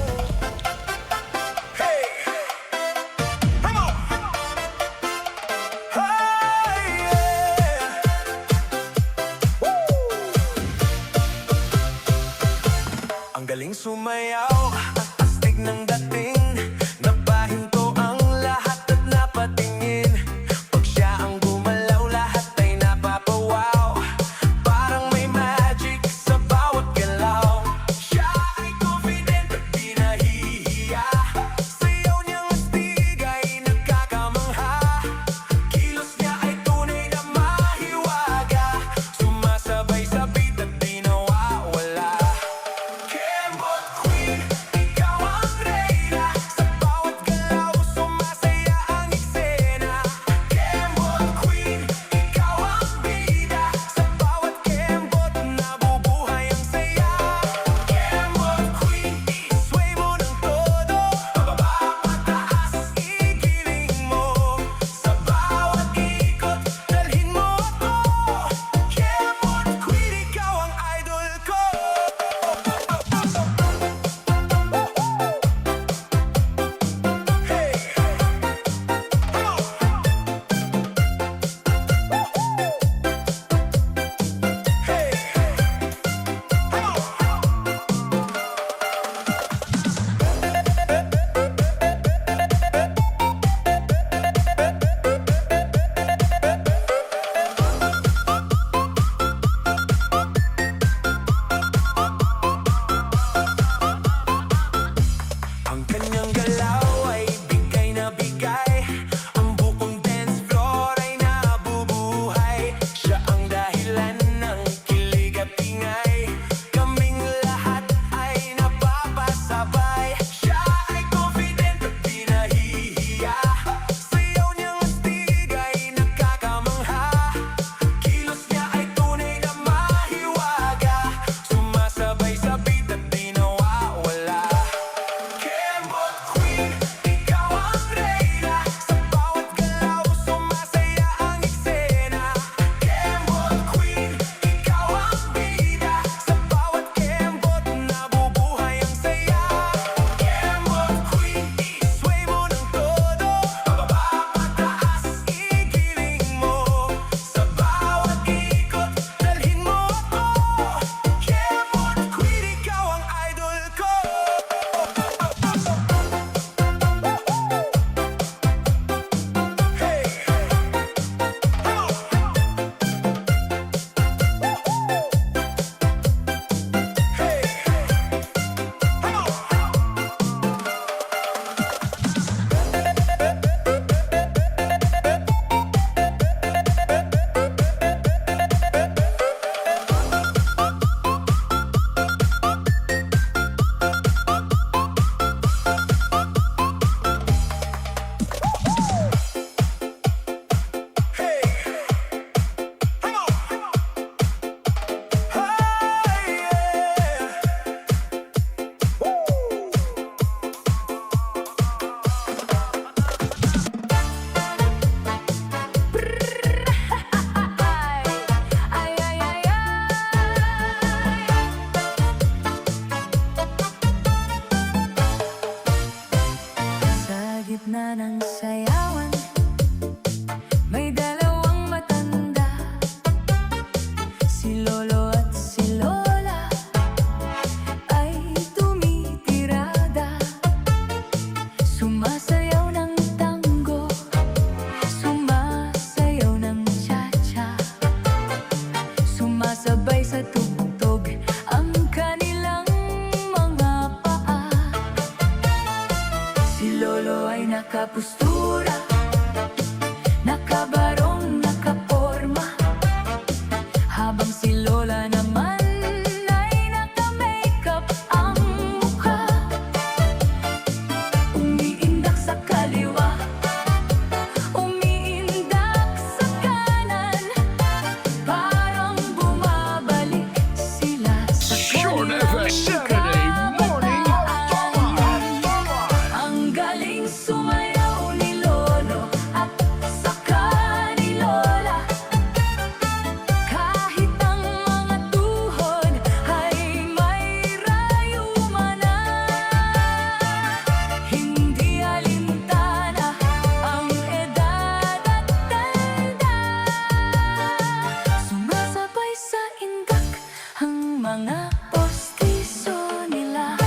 Ang galaw ay bigay na bigay. Ang buong dance floor ay nabubuhay. Siya ang dahilan ng kilig at ingay. Kaming lahat ay napapasabay. Siya ay confident at di nahihiya. Sayaw niyang astig ay nakakamangha. Kilos niya ay tunay na mahiwaga. Sumasabay sa beat at di nawawala. Kembot Queen, ikaw ang reyna. Sa bawat galaw, sumasaya ang eksena. Kembot Queen, ikaw ang bida. Sa bawat kembot, nabubuhay ang saya. Kembot Queen, i-sway mo ng todo. Pababa, pataas, igiling mo. Sa bawat ikot, dalhin mo ako. Kembot Queen, ikaw ang idol ko. Hey! Sa gitna ng sayawan, may dalawang matanda, si Lolo at si Lola, ay tumitirada. Sumasayaw ng tango, sumasayaw ng cha-cha. Sumasabay sa tugtog ang kanilang mga paa. Si Lolo ay nakapostura, nakabarong, nakaporma, habang si Lola naman ay naka-makeup ang mukha. Umiindak sa kaliwa, umiindak sa kanan, parang bumabalik sila sa Short kanilang F X Saturday Morning kabataan. Fun. Ang galing sumayaw ni Lolo at saka ni Lola. Kahit ang mga tuhod ay may rayuma na, hindi alintana ang edad at tanda. Sumasabay sa indak ang mga postiso nila.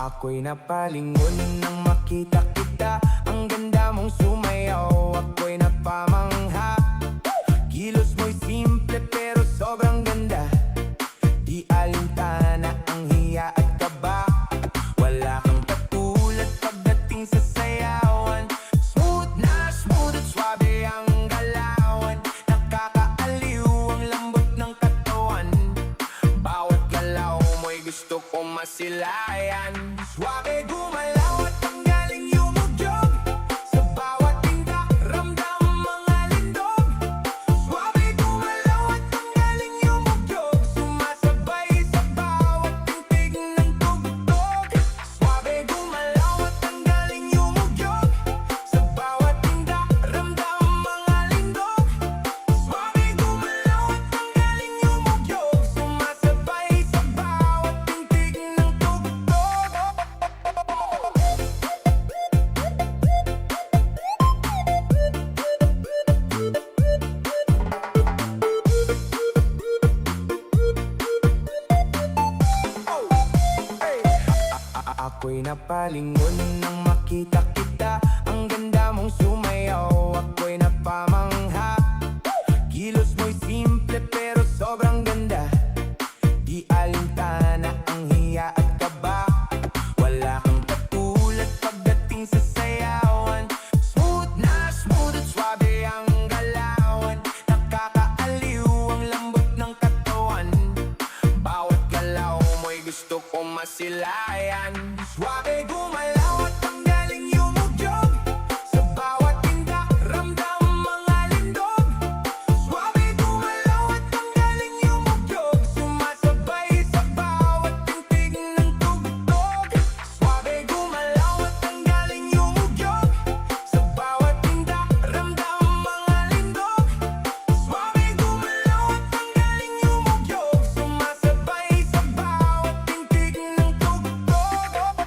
Ako'y napalingon nang makita kita. Ang ganda mong sumayaw, ako'y napamangha. Kilos mo'y simple pero sobrang ganda. Di alintana ang hiya at kaba. Wala kang katulad pagdating sa sayawan. Smooth na smooth at swabe ang galawan. Nakakaaliw ang lambot ng katawan. Bawat galaw mo'y gusto kong masilayan. Swabe gumalaw at tanggaling yumugyog. Sa bawat tinda, ramdam ang alindog. Swabe gumalaw at tanggaling yumugyog. Sumasabay sa bawat tingting ng tugtog. Swabe gumalaw at tanggaling yumugyog. Sa bawat tinda, ramdam ang alindog. Swabe gumalaw at tanggaling yumugyog. Sumasabay sa bawat tingting ng tugtog. Ako'y napalingon nang makita kita. Ang ganda mong sumayaw, ako'y napamangha. Kilos mo'y simple pero sobrang ganda. Di alintana ang hiya at kaba. Wala kang katulad pagdating sa sayawan. Smooth na smooth at swabe ang galawan. Nakakaaliw ang lambot ng katawan. Bawat galaw mo'y gusto kong masilayan. Swabe gumalaw at tanggaling yumugyog. Sa bawat tinda, ramdam ang alindog. Swabe gumalaw at tanggaling yumugyog. Sumasabay sa bawat tingting ng tugtog. Swabe gumalaw at tanggaling yumugyog. Sa bawat tinda, ramdam ang alindog. Swabe gumalaw at tanggaling yumugyog. Sumasabay sa bawat tingting ng tugtog.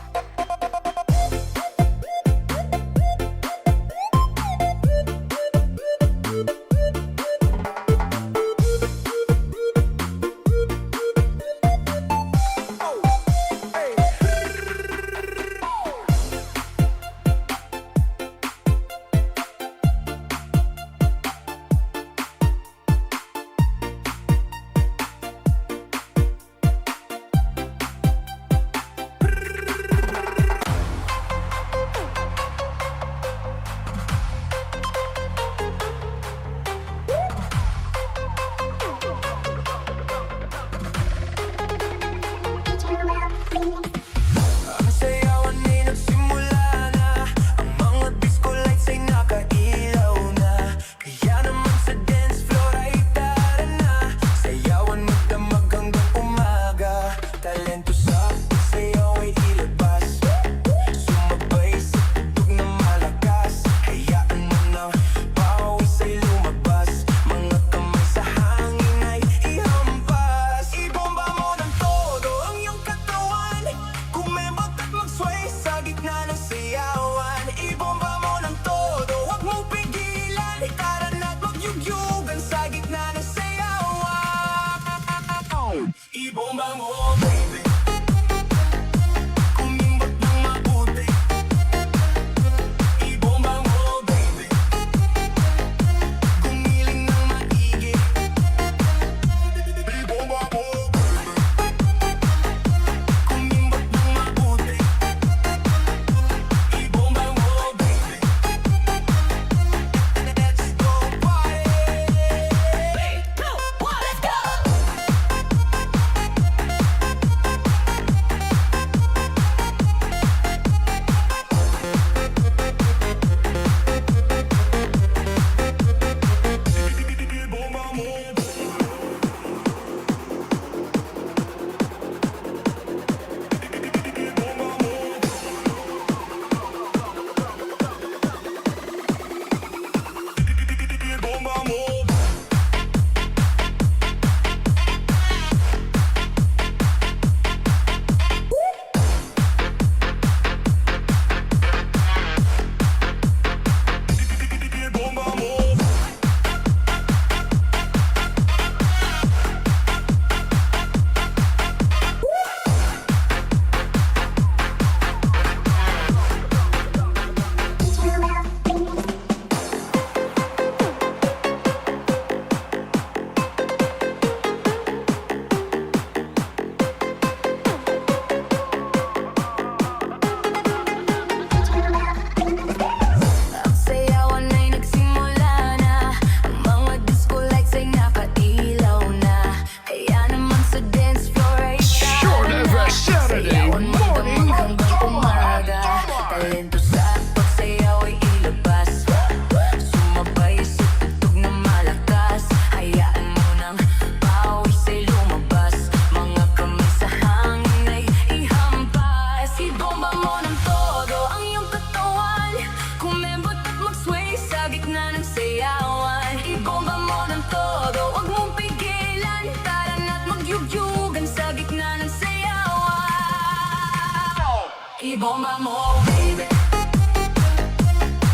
Ibomba mo, baby.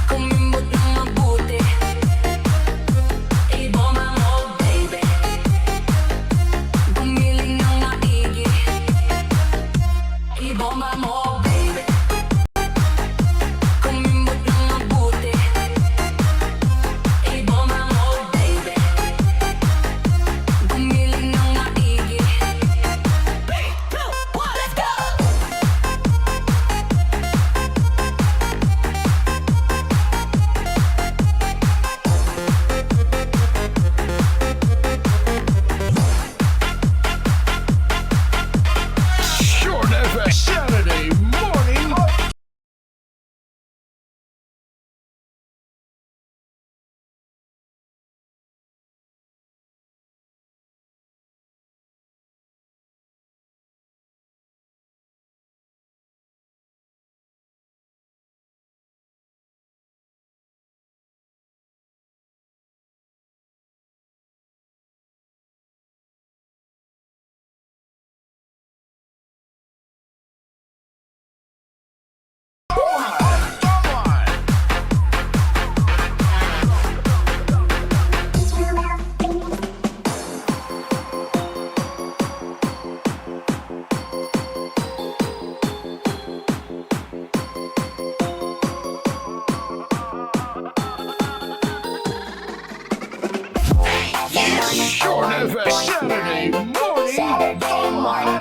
Kumimbot ng mabuti. Ibomba mo, baby. Gumiling ng maigi. Ibomba mo, baby. Kumimbot ng mabuti. Ibomba mo, baby. Gumiling ng maigi. Three, two, one, let's go! Short F M Saturday morning. Short F M Saturday morning.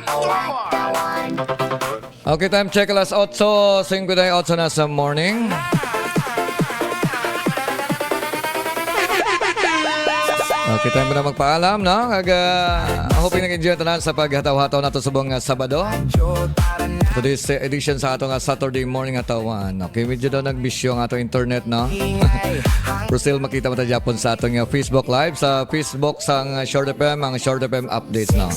Okay, time check, alas otso singkwenta y otso na sa morning. Okay, time na magpaalam, no? Kag, ah, hoping nag-enjoy tanan sa paghataw-hataw nato subong nga Sabado. Today's edition sa ato nga Saturday morning nga tawan. Okay, medyo daw nagbisyo ang ato internet, no? Pero still, makita mo ta gyapon sa ato nga Facebook Live, sa Facebook sang Short F M, ang Short F M updates, no?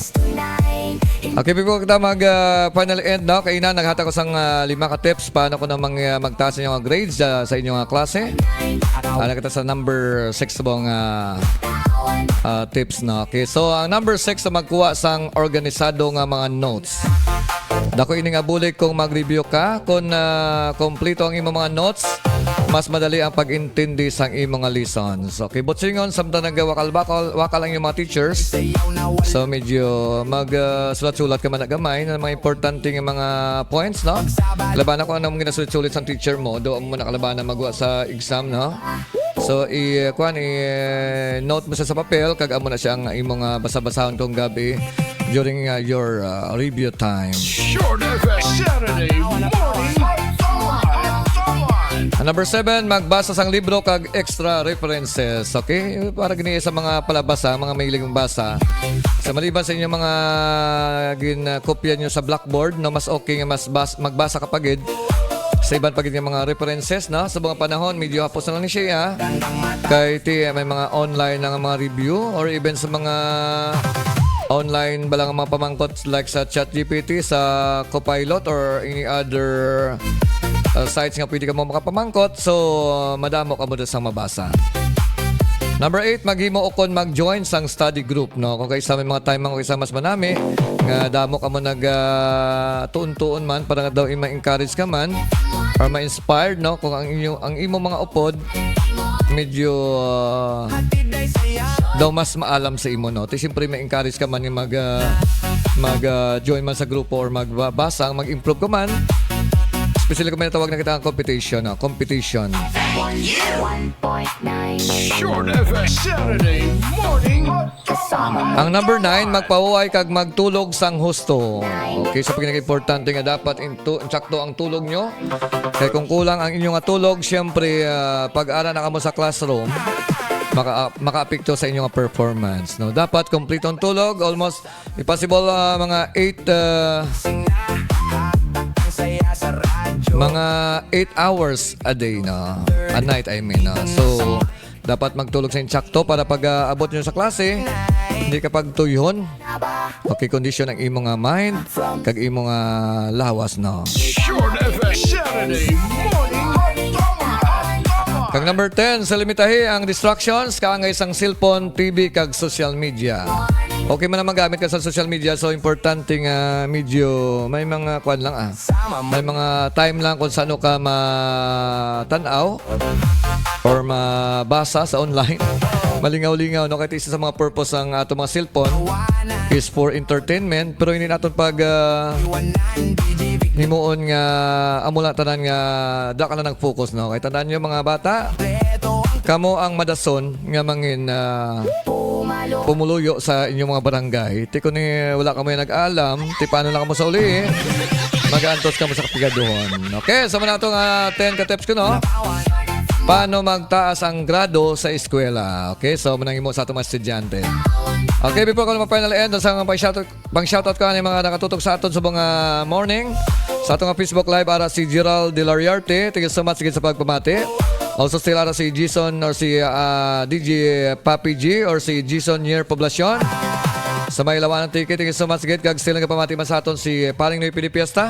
Okay, before kita mag, ah, final end, no? Kaina, naghatag ko sang, ah, lima ka tips paano ko na mang, ah, magtaas sa inyong grades, ah, sa inyong, ah, klase. Ah, nakita sa number six subong, ah, ah, tips, no? Okay, so ang number six sa magkuha sang organisado nga mga notes. Dako ini nga bulig kung mag-review ka, kung, ah, kompleto ang imong mga notes, mas madali ang pag-intindi sang imong nga lessons. Okay, butsingon, samtang nagawakal-bakal, wakal ang imong mga teachers. So, medyo mag, ah, sulat-sulat ka man na gamay na mga importante nga mga points, no? Labanan ko anong ginasulit-sulit sang teacher mo, do mo na kalabanan magwa sa exam, no? So, i, kuwan, i, note mo siya sa papel, kag amo na siya ang imong, ah, basa-basahon kung gabi during, ah, your, ah, review time. Short F M Saturday morning. Ang number seven, magbasa sang libro kag extra references. Okay? Para gini sa mga palabasa, mga mahilig basa. Sa maliban sa inyong mga gin, ah, kopya nyo sa blackboard, no, mas okay nga mas bas-, magbasa ka pa gid sa iban pa gid nga mga references, no? Sa mga panahon, medyo hapos na lang ni siya. Kay ti, may mga online na nga mga review or even sa mga online ba lang ang mga pamangkot like sa ChatGPT, sa Copilot, or any other, uh, sites nga pwede ka mo makapamangkot. So, madamo ka mo sa mabasa. Number eight, maghimo o kon mag-join sang study group, no? Kung kaisa may mga time, mga kaisa mas manami, nga damo ka mo nag, ah, tuon-tuon man, para nga daw i-, ma-encourage ka man, or ma-inspired, no? Kung ang inyo, ang imo mga upod, medyo, ah, daw mas maalam sa imo, no? Ti siyempre, ma-encourage ka man yung mag, ah, mag, ah, join man sa grupo or magbasa, mag-improve ka man. Especially kung may natawag na kita ang competition, no? Competition. Short F M Saturday morning. Ang number nine, magpahuway kag magtulog sang husto. Okay, sa pinaka-importante nga dapat intu-, insakto ang tulog nyo. Kay kung kulang ang inyo nga tulog, siyempre, ah, pag ara na kamo sa classroom, maka-, makaapekto sa inyo nga performance, no? Dapat kompleto ang tulog, almost, if possible, ah, mga eight, ah, mga eight hours a day, no? A night, I mean, no? So, dapat magtulog sa insakto para pag, ah, abot nyo sa klase, hindi ka pagtuyhon. Okay, kondisyon ang imo nga mind, kag imo nga lawas, no? Short F M Saturday morning. Kag number ten, sa limitahi ang distractions, kaangay sang cellphone, T V, kag social media. Okay man ang magamit ka sa social media, so importante nga medyo may mga kwan lang, ah. May mga time lang kung saan ka matan-aw or mabasa sa online. Malingaw-lingaw, no? Kahit isa sa mga purpose ang ato mga cellphone is for entertainment, pero hindi naton pag, ah, himuon nga amo lang tanan nga da ka na nag-focus, no? Kay tandaan nyo, mga bata, kamo ang madason nga mangin, ah, pumuluyo sa inyong mga barangay. Ti kung ni wala kamo yung nag-alam, ti paano lang kamo sa uli, eh? Mag-aantos kamo sa kapigaduhon. Okay, so muna itong ah, ten ka tips ko, no? Paano magtaas ang grado sa eskwela? Okay, so manang imo sa atong mga estudyante. Okay, before ko na mag-final end, sa pang-shoutout, pang-shoutout ko ang mga nakatutok sa aton sa mga morning. Sa atong Facebook Live, ara si Gerald Delariarte. Thank you so much, sige sa pagpamati. Also, still ara si Jason or si ah, D J Papi G or si Jason Nier Poblacion. Sa may Lawanan Tiki, thank you so much, gid. Kag still nagapamati man sa aton si Paring Noy Pinipiesta.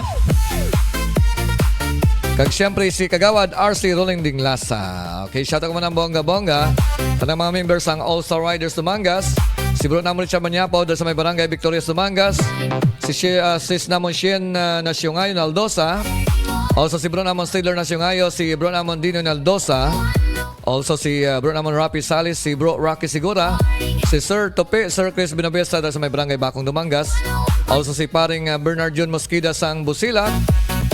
Kag siyempre si Kagawad R C Rolling Dinglasa. Okay, shout out ko man ang bongga-bongga. Tanang mga members sang All Star Riders Dumangas. Si Bro namon Richard Maniapo, dahil sa may barangay Victorias Dumangas. Si Shi- ah, sis namon Shin uh, Nasyungayo Naldosa. Also si Bro namon Stidler Nasyungayo, si Bro namon Dino Naldosa. Also si uh, Bro namon Rapi Salis, si Bro Rocky Sigura, si Sir Tope, Sir Chris Binabesa, dahil sa may barangay Bakong Dumangas. Also si paring uh, Bernard Jun Mosqueda sang Busila,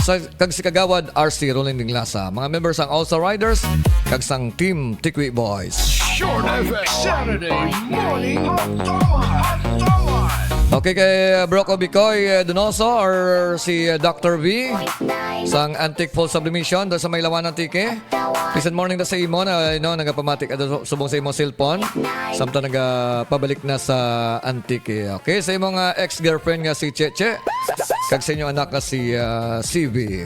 sa, kag si Kagawad R C Rolling Dinglasa. Mga members sang All Star Riders, kag sang Team Tikwi Boys. Short F M Saturday morning. Okay, kay uh, Bro Kobe Koy uh, Donoso or si uh, Doctor V sang Antique Falls Sublimation, dahil sa may Lawanan Tiki. Pleasant morning na sa imo na, you know, nagapamatik ato su- subong sa imo cellphone. Samtang nagapabalik na sa Antique. Okay, sa imo nga ex-girlfriend nga si Cheche. Kag sa inyong anak nga si ah, C V.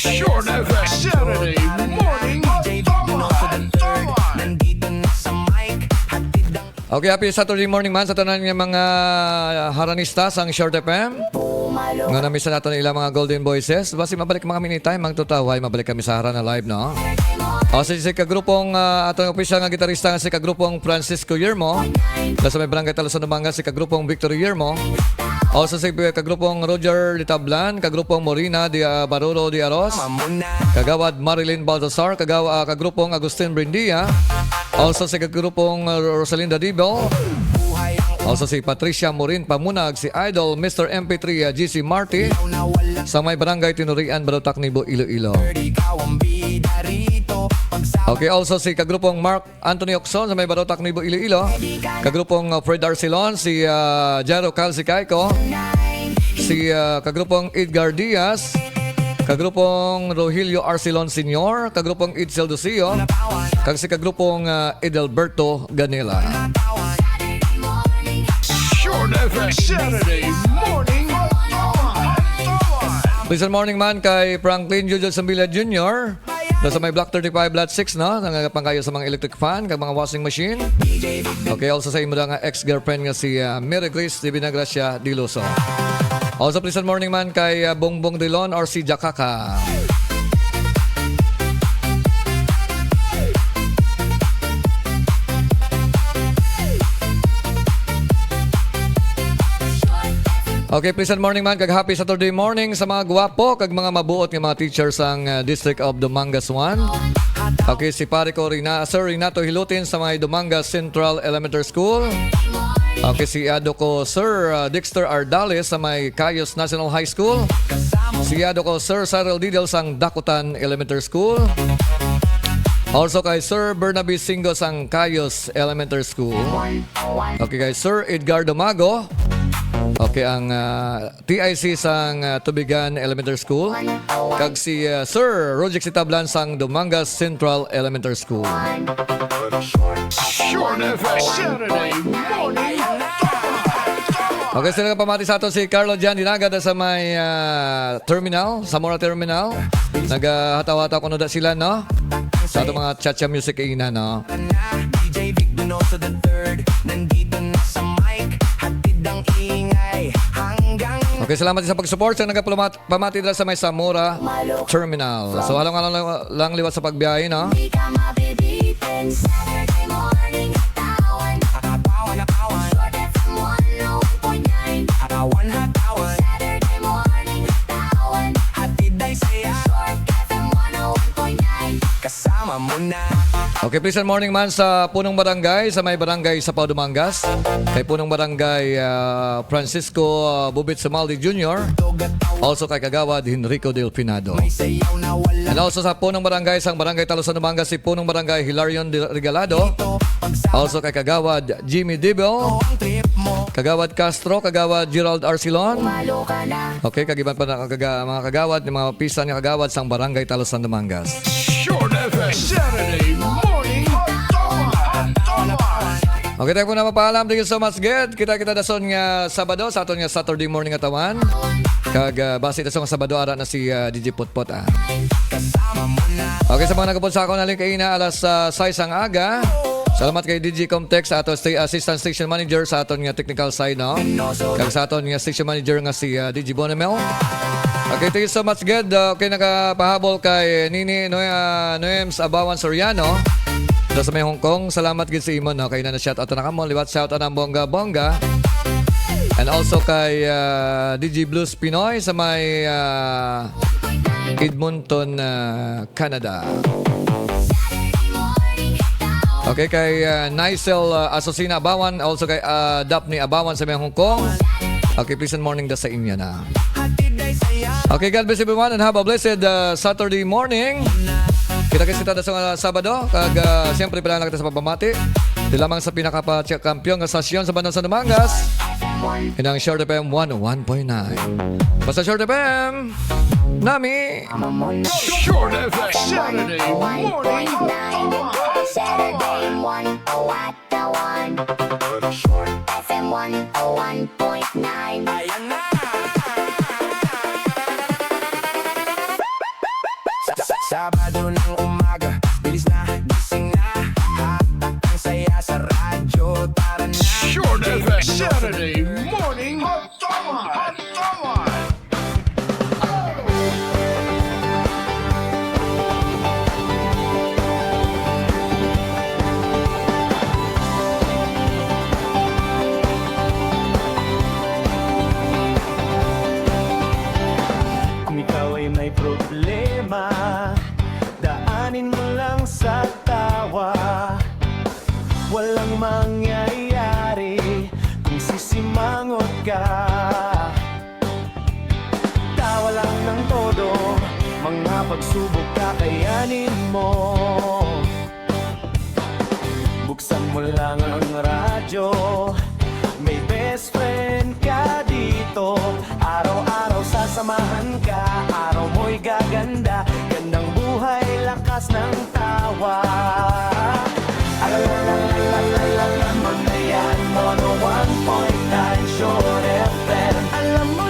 Short F M Saturday morning. Okay, happy Saturday morning man sa tanan nga mga haranista sang Short F M. Nga namisan nato na ilang mga golden voices. Basi mabalik mga minute time, magtutaway, mabalik kami sa Harana Live, no? O si, si kagrupong ah, atong opisyal nga gitarista nga si kagrupong Francisco Yermo. Nasa may barangay Talusan Dumangas si kagrupong Victor Yermo. O sa si kagrupong Roger Litablan, kagrupong Morina di ah, Baruro di Aros. Kagawad Marilyn Baltasar, kagaw ah, kagrupong Agustin Brindia. Also si kagrupong ah, Rosalinda Dibel. Also si Patricia Morin Pamunag, si Idol Mister M P three ah, G C Marty. Sa may barangay Tinurian, Barotac, Nibo, Iloilo. Okay, also si kagrupong Mark Anthony Ocson sa may Barotac, Nibo, Iloilo. Kagrupong uh, Fred Arcelon, si uh, Jairo Calcicaico, si uh, kagrupong Edgar Diaz, kagrupong Rogelio Arcelon Senior, kagrupong Edsel Dosio, kag si kagrupong uh, Edelberto Ganela. Short F M Saturday morning. Pleasant morning man kay Franklin Jojo Sambila Junior. Nasa may Block thirty-five, Lot six, no? Nangangapang kayo sa mga electric fan, kag mga washing machine. Okay, also sa imo nga ex-girlfriend nga si ah, Mary Grace de Vinagracia Diloso. Also, pleasant morning man kay ah, Bongbong Dilon or si Jakaka. Okay, pleasant morning man, kag happy Saturday morning sa mga gwapo kag mga mabuot nga mga teacher sang uh, District of Dumangas one. Okay, si pare ko Rina, Sir Renato Hilutin sa may Dumangas Central Elementary School. Okay, si ado ko Sir uh, Dexter Ardales sa may Cayos National High School. Si ado ko Sir Cyril Didel sang Dakutan Elementary School. Also kay Sir Bernabe Singo sang Cayos Elementary School. Okay, kay Sir Edgardo Mago. Okay, ang ah, T I C sang ah, Tubigan Elementary School. Kag si ah, Sir Rojic Sitablan sang Dumangas Central Elementary School. Short F M Saturday morning. Okay, sila pamati sa ato si Carlo Jan Dinaga da sa may ah, terminal, Zamora Terminal. Nagahataw-hataw kuno da sila, no? Sa ato mga cha-cha music kaina, no? D J Vic Donoso the third, nandito na sa mic, hatid ang ingay hanggang Okay, salamat sa pag-support sa nagapamati dira sa may Zamora Terminal. So, halong lang, lang liwat sa pagbiyahe, no? Di ka mabibitin, Saturday morning, hatawan. Hatawan Short F M one oh one point nine. Hatawan, hatawan. Saturday morning, hatawan. Hatid ay saya. Short F M one oh one point nine. Kasama mo na. Okay, pleasant morning man sa punong barangay, sa may barangay Sapaw, Dumangas. Kay punong barangay, ah, Francisco, ah, Bubit Sumaldi Junior. Also kay Kagawad Henrico Del Finado. May sayaw na wala. And also sa punong barangay, sang barangay Talusan, Dumangas, si punong barangay Hilarion Di-, Regalado. Also kay Kagawad Jimmy Dibel, Kagawad Castro, Kagawad Gerald Arcilon. Okay, kag iban pa na kaga-, mga kagawad, mga pisan nga kagawad sang Barangay Talusan, Dumangas. Short F M. Saturday morning, Hatawan, Hatawan. Okay, tayo po na mapaalam. Thank you so much, Ged. Kita-kita dason nga Sabado, sa aton nga Saturday morning, Hatawan. Kag, ah, basi dason nga Sabado, ara na si, ah, D J Potpot, ah. Okay, sa mga nagapon sa akon, halin kaina, alas, ah, sais ang aga. Salamat kay D J Comtex, ato sta-, Assistant Station Manager sa aton nga technical side, no? Kag sa aton nga station manager nga si, ah, D J Bonemel. Okay, thank you so much, Ged. Ah, okay, nakapahabol kay Nini Noe-, ah, Noems Abawan Soriano. Sa may Hong Kong, salamat gid sa imo, no? Kay na-shout out na kamo, liwat shout out ang bongga-bongga. And also kay, ah, D J Blues Pinoy sa may, ah, Edmonton, ah, Canada. Okay, kay, ah, Nicel, ah, Asusina Abawan, also kay, ah, Daphne Abawan sa may Hong Kong. Okay, pleasant morning da sa inyo na. Okay, God bless everyone and have a blessed, ah, Saturday morning. Kita-kits kita sa, ah, Sabado, kag, ah, siyempre, pila na kita sa pagpamati. Di lamang sa pinakakampiyon nga stasyon sa Banwa sa Dumangas. Inang Short F M one oh one point nine. Basta Short F M, nami. Short F M. Saturday morning. Saturday one oh one. Short F M one oh one point nine. Ayan na. Sa, sa, Sabado ng umaga, bilis na, gising na. Hatak ang saya sa radyo, tara na. Short F M. Saturday morning. Hot Toman. Hot Toman. Kung ikaw ay may problema, daanin mo lang sa tawa. Walang mangyayari kung sisimangot ka. Tawa lang ng todo, mga pagsubok kakayanin mo. Buksan mo lang ang radyo, may best friend ka dito. Araw-araw sasamahan ka, araw mo'y gaganda. Gandang buhay, lakas ng tawa. Alam mo na yan, one oh one point nine Short F M. Alam mo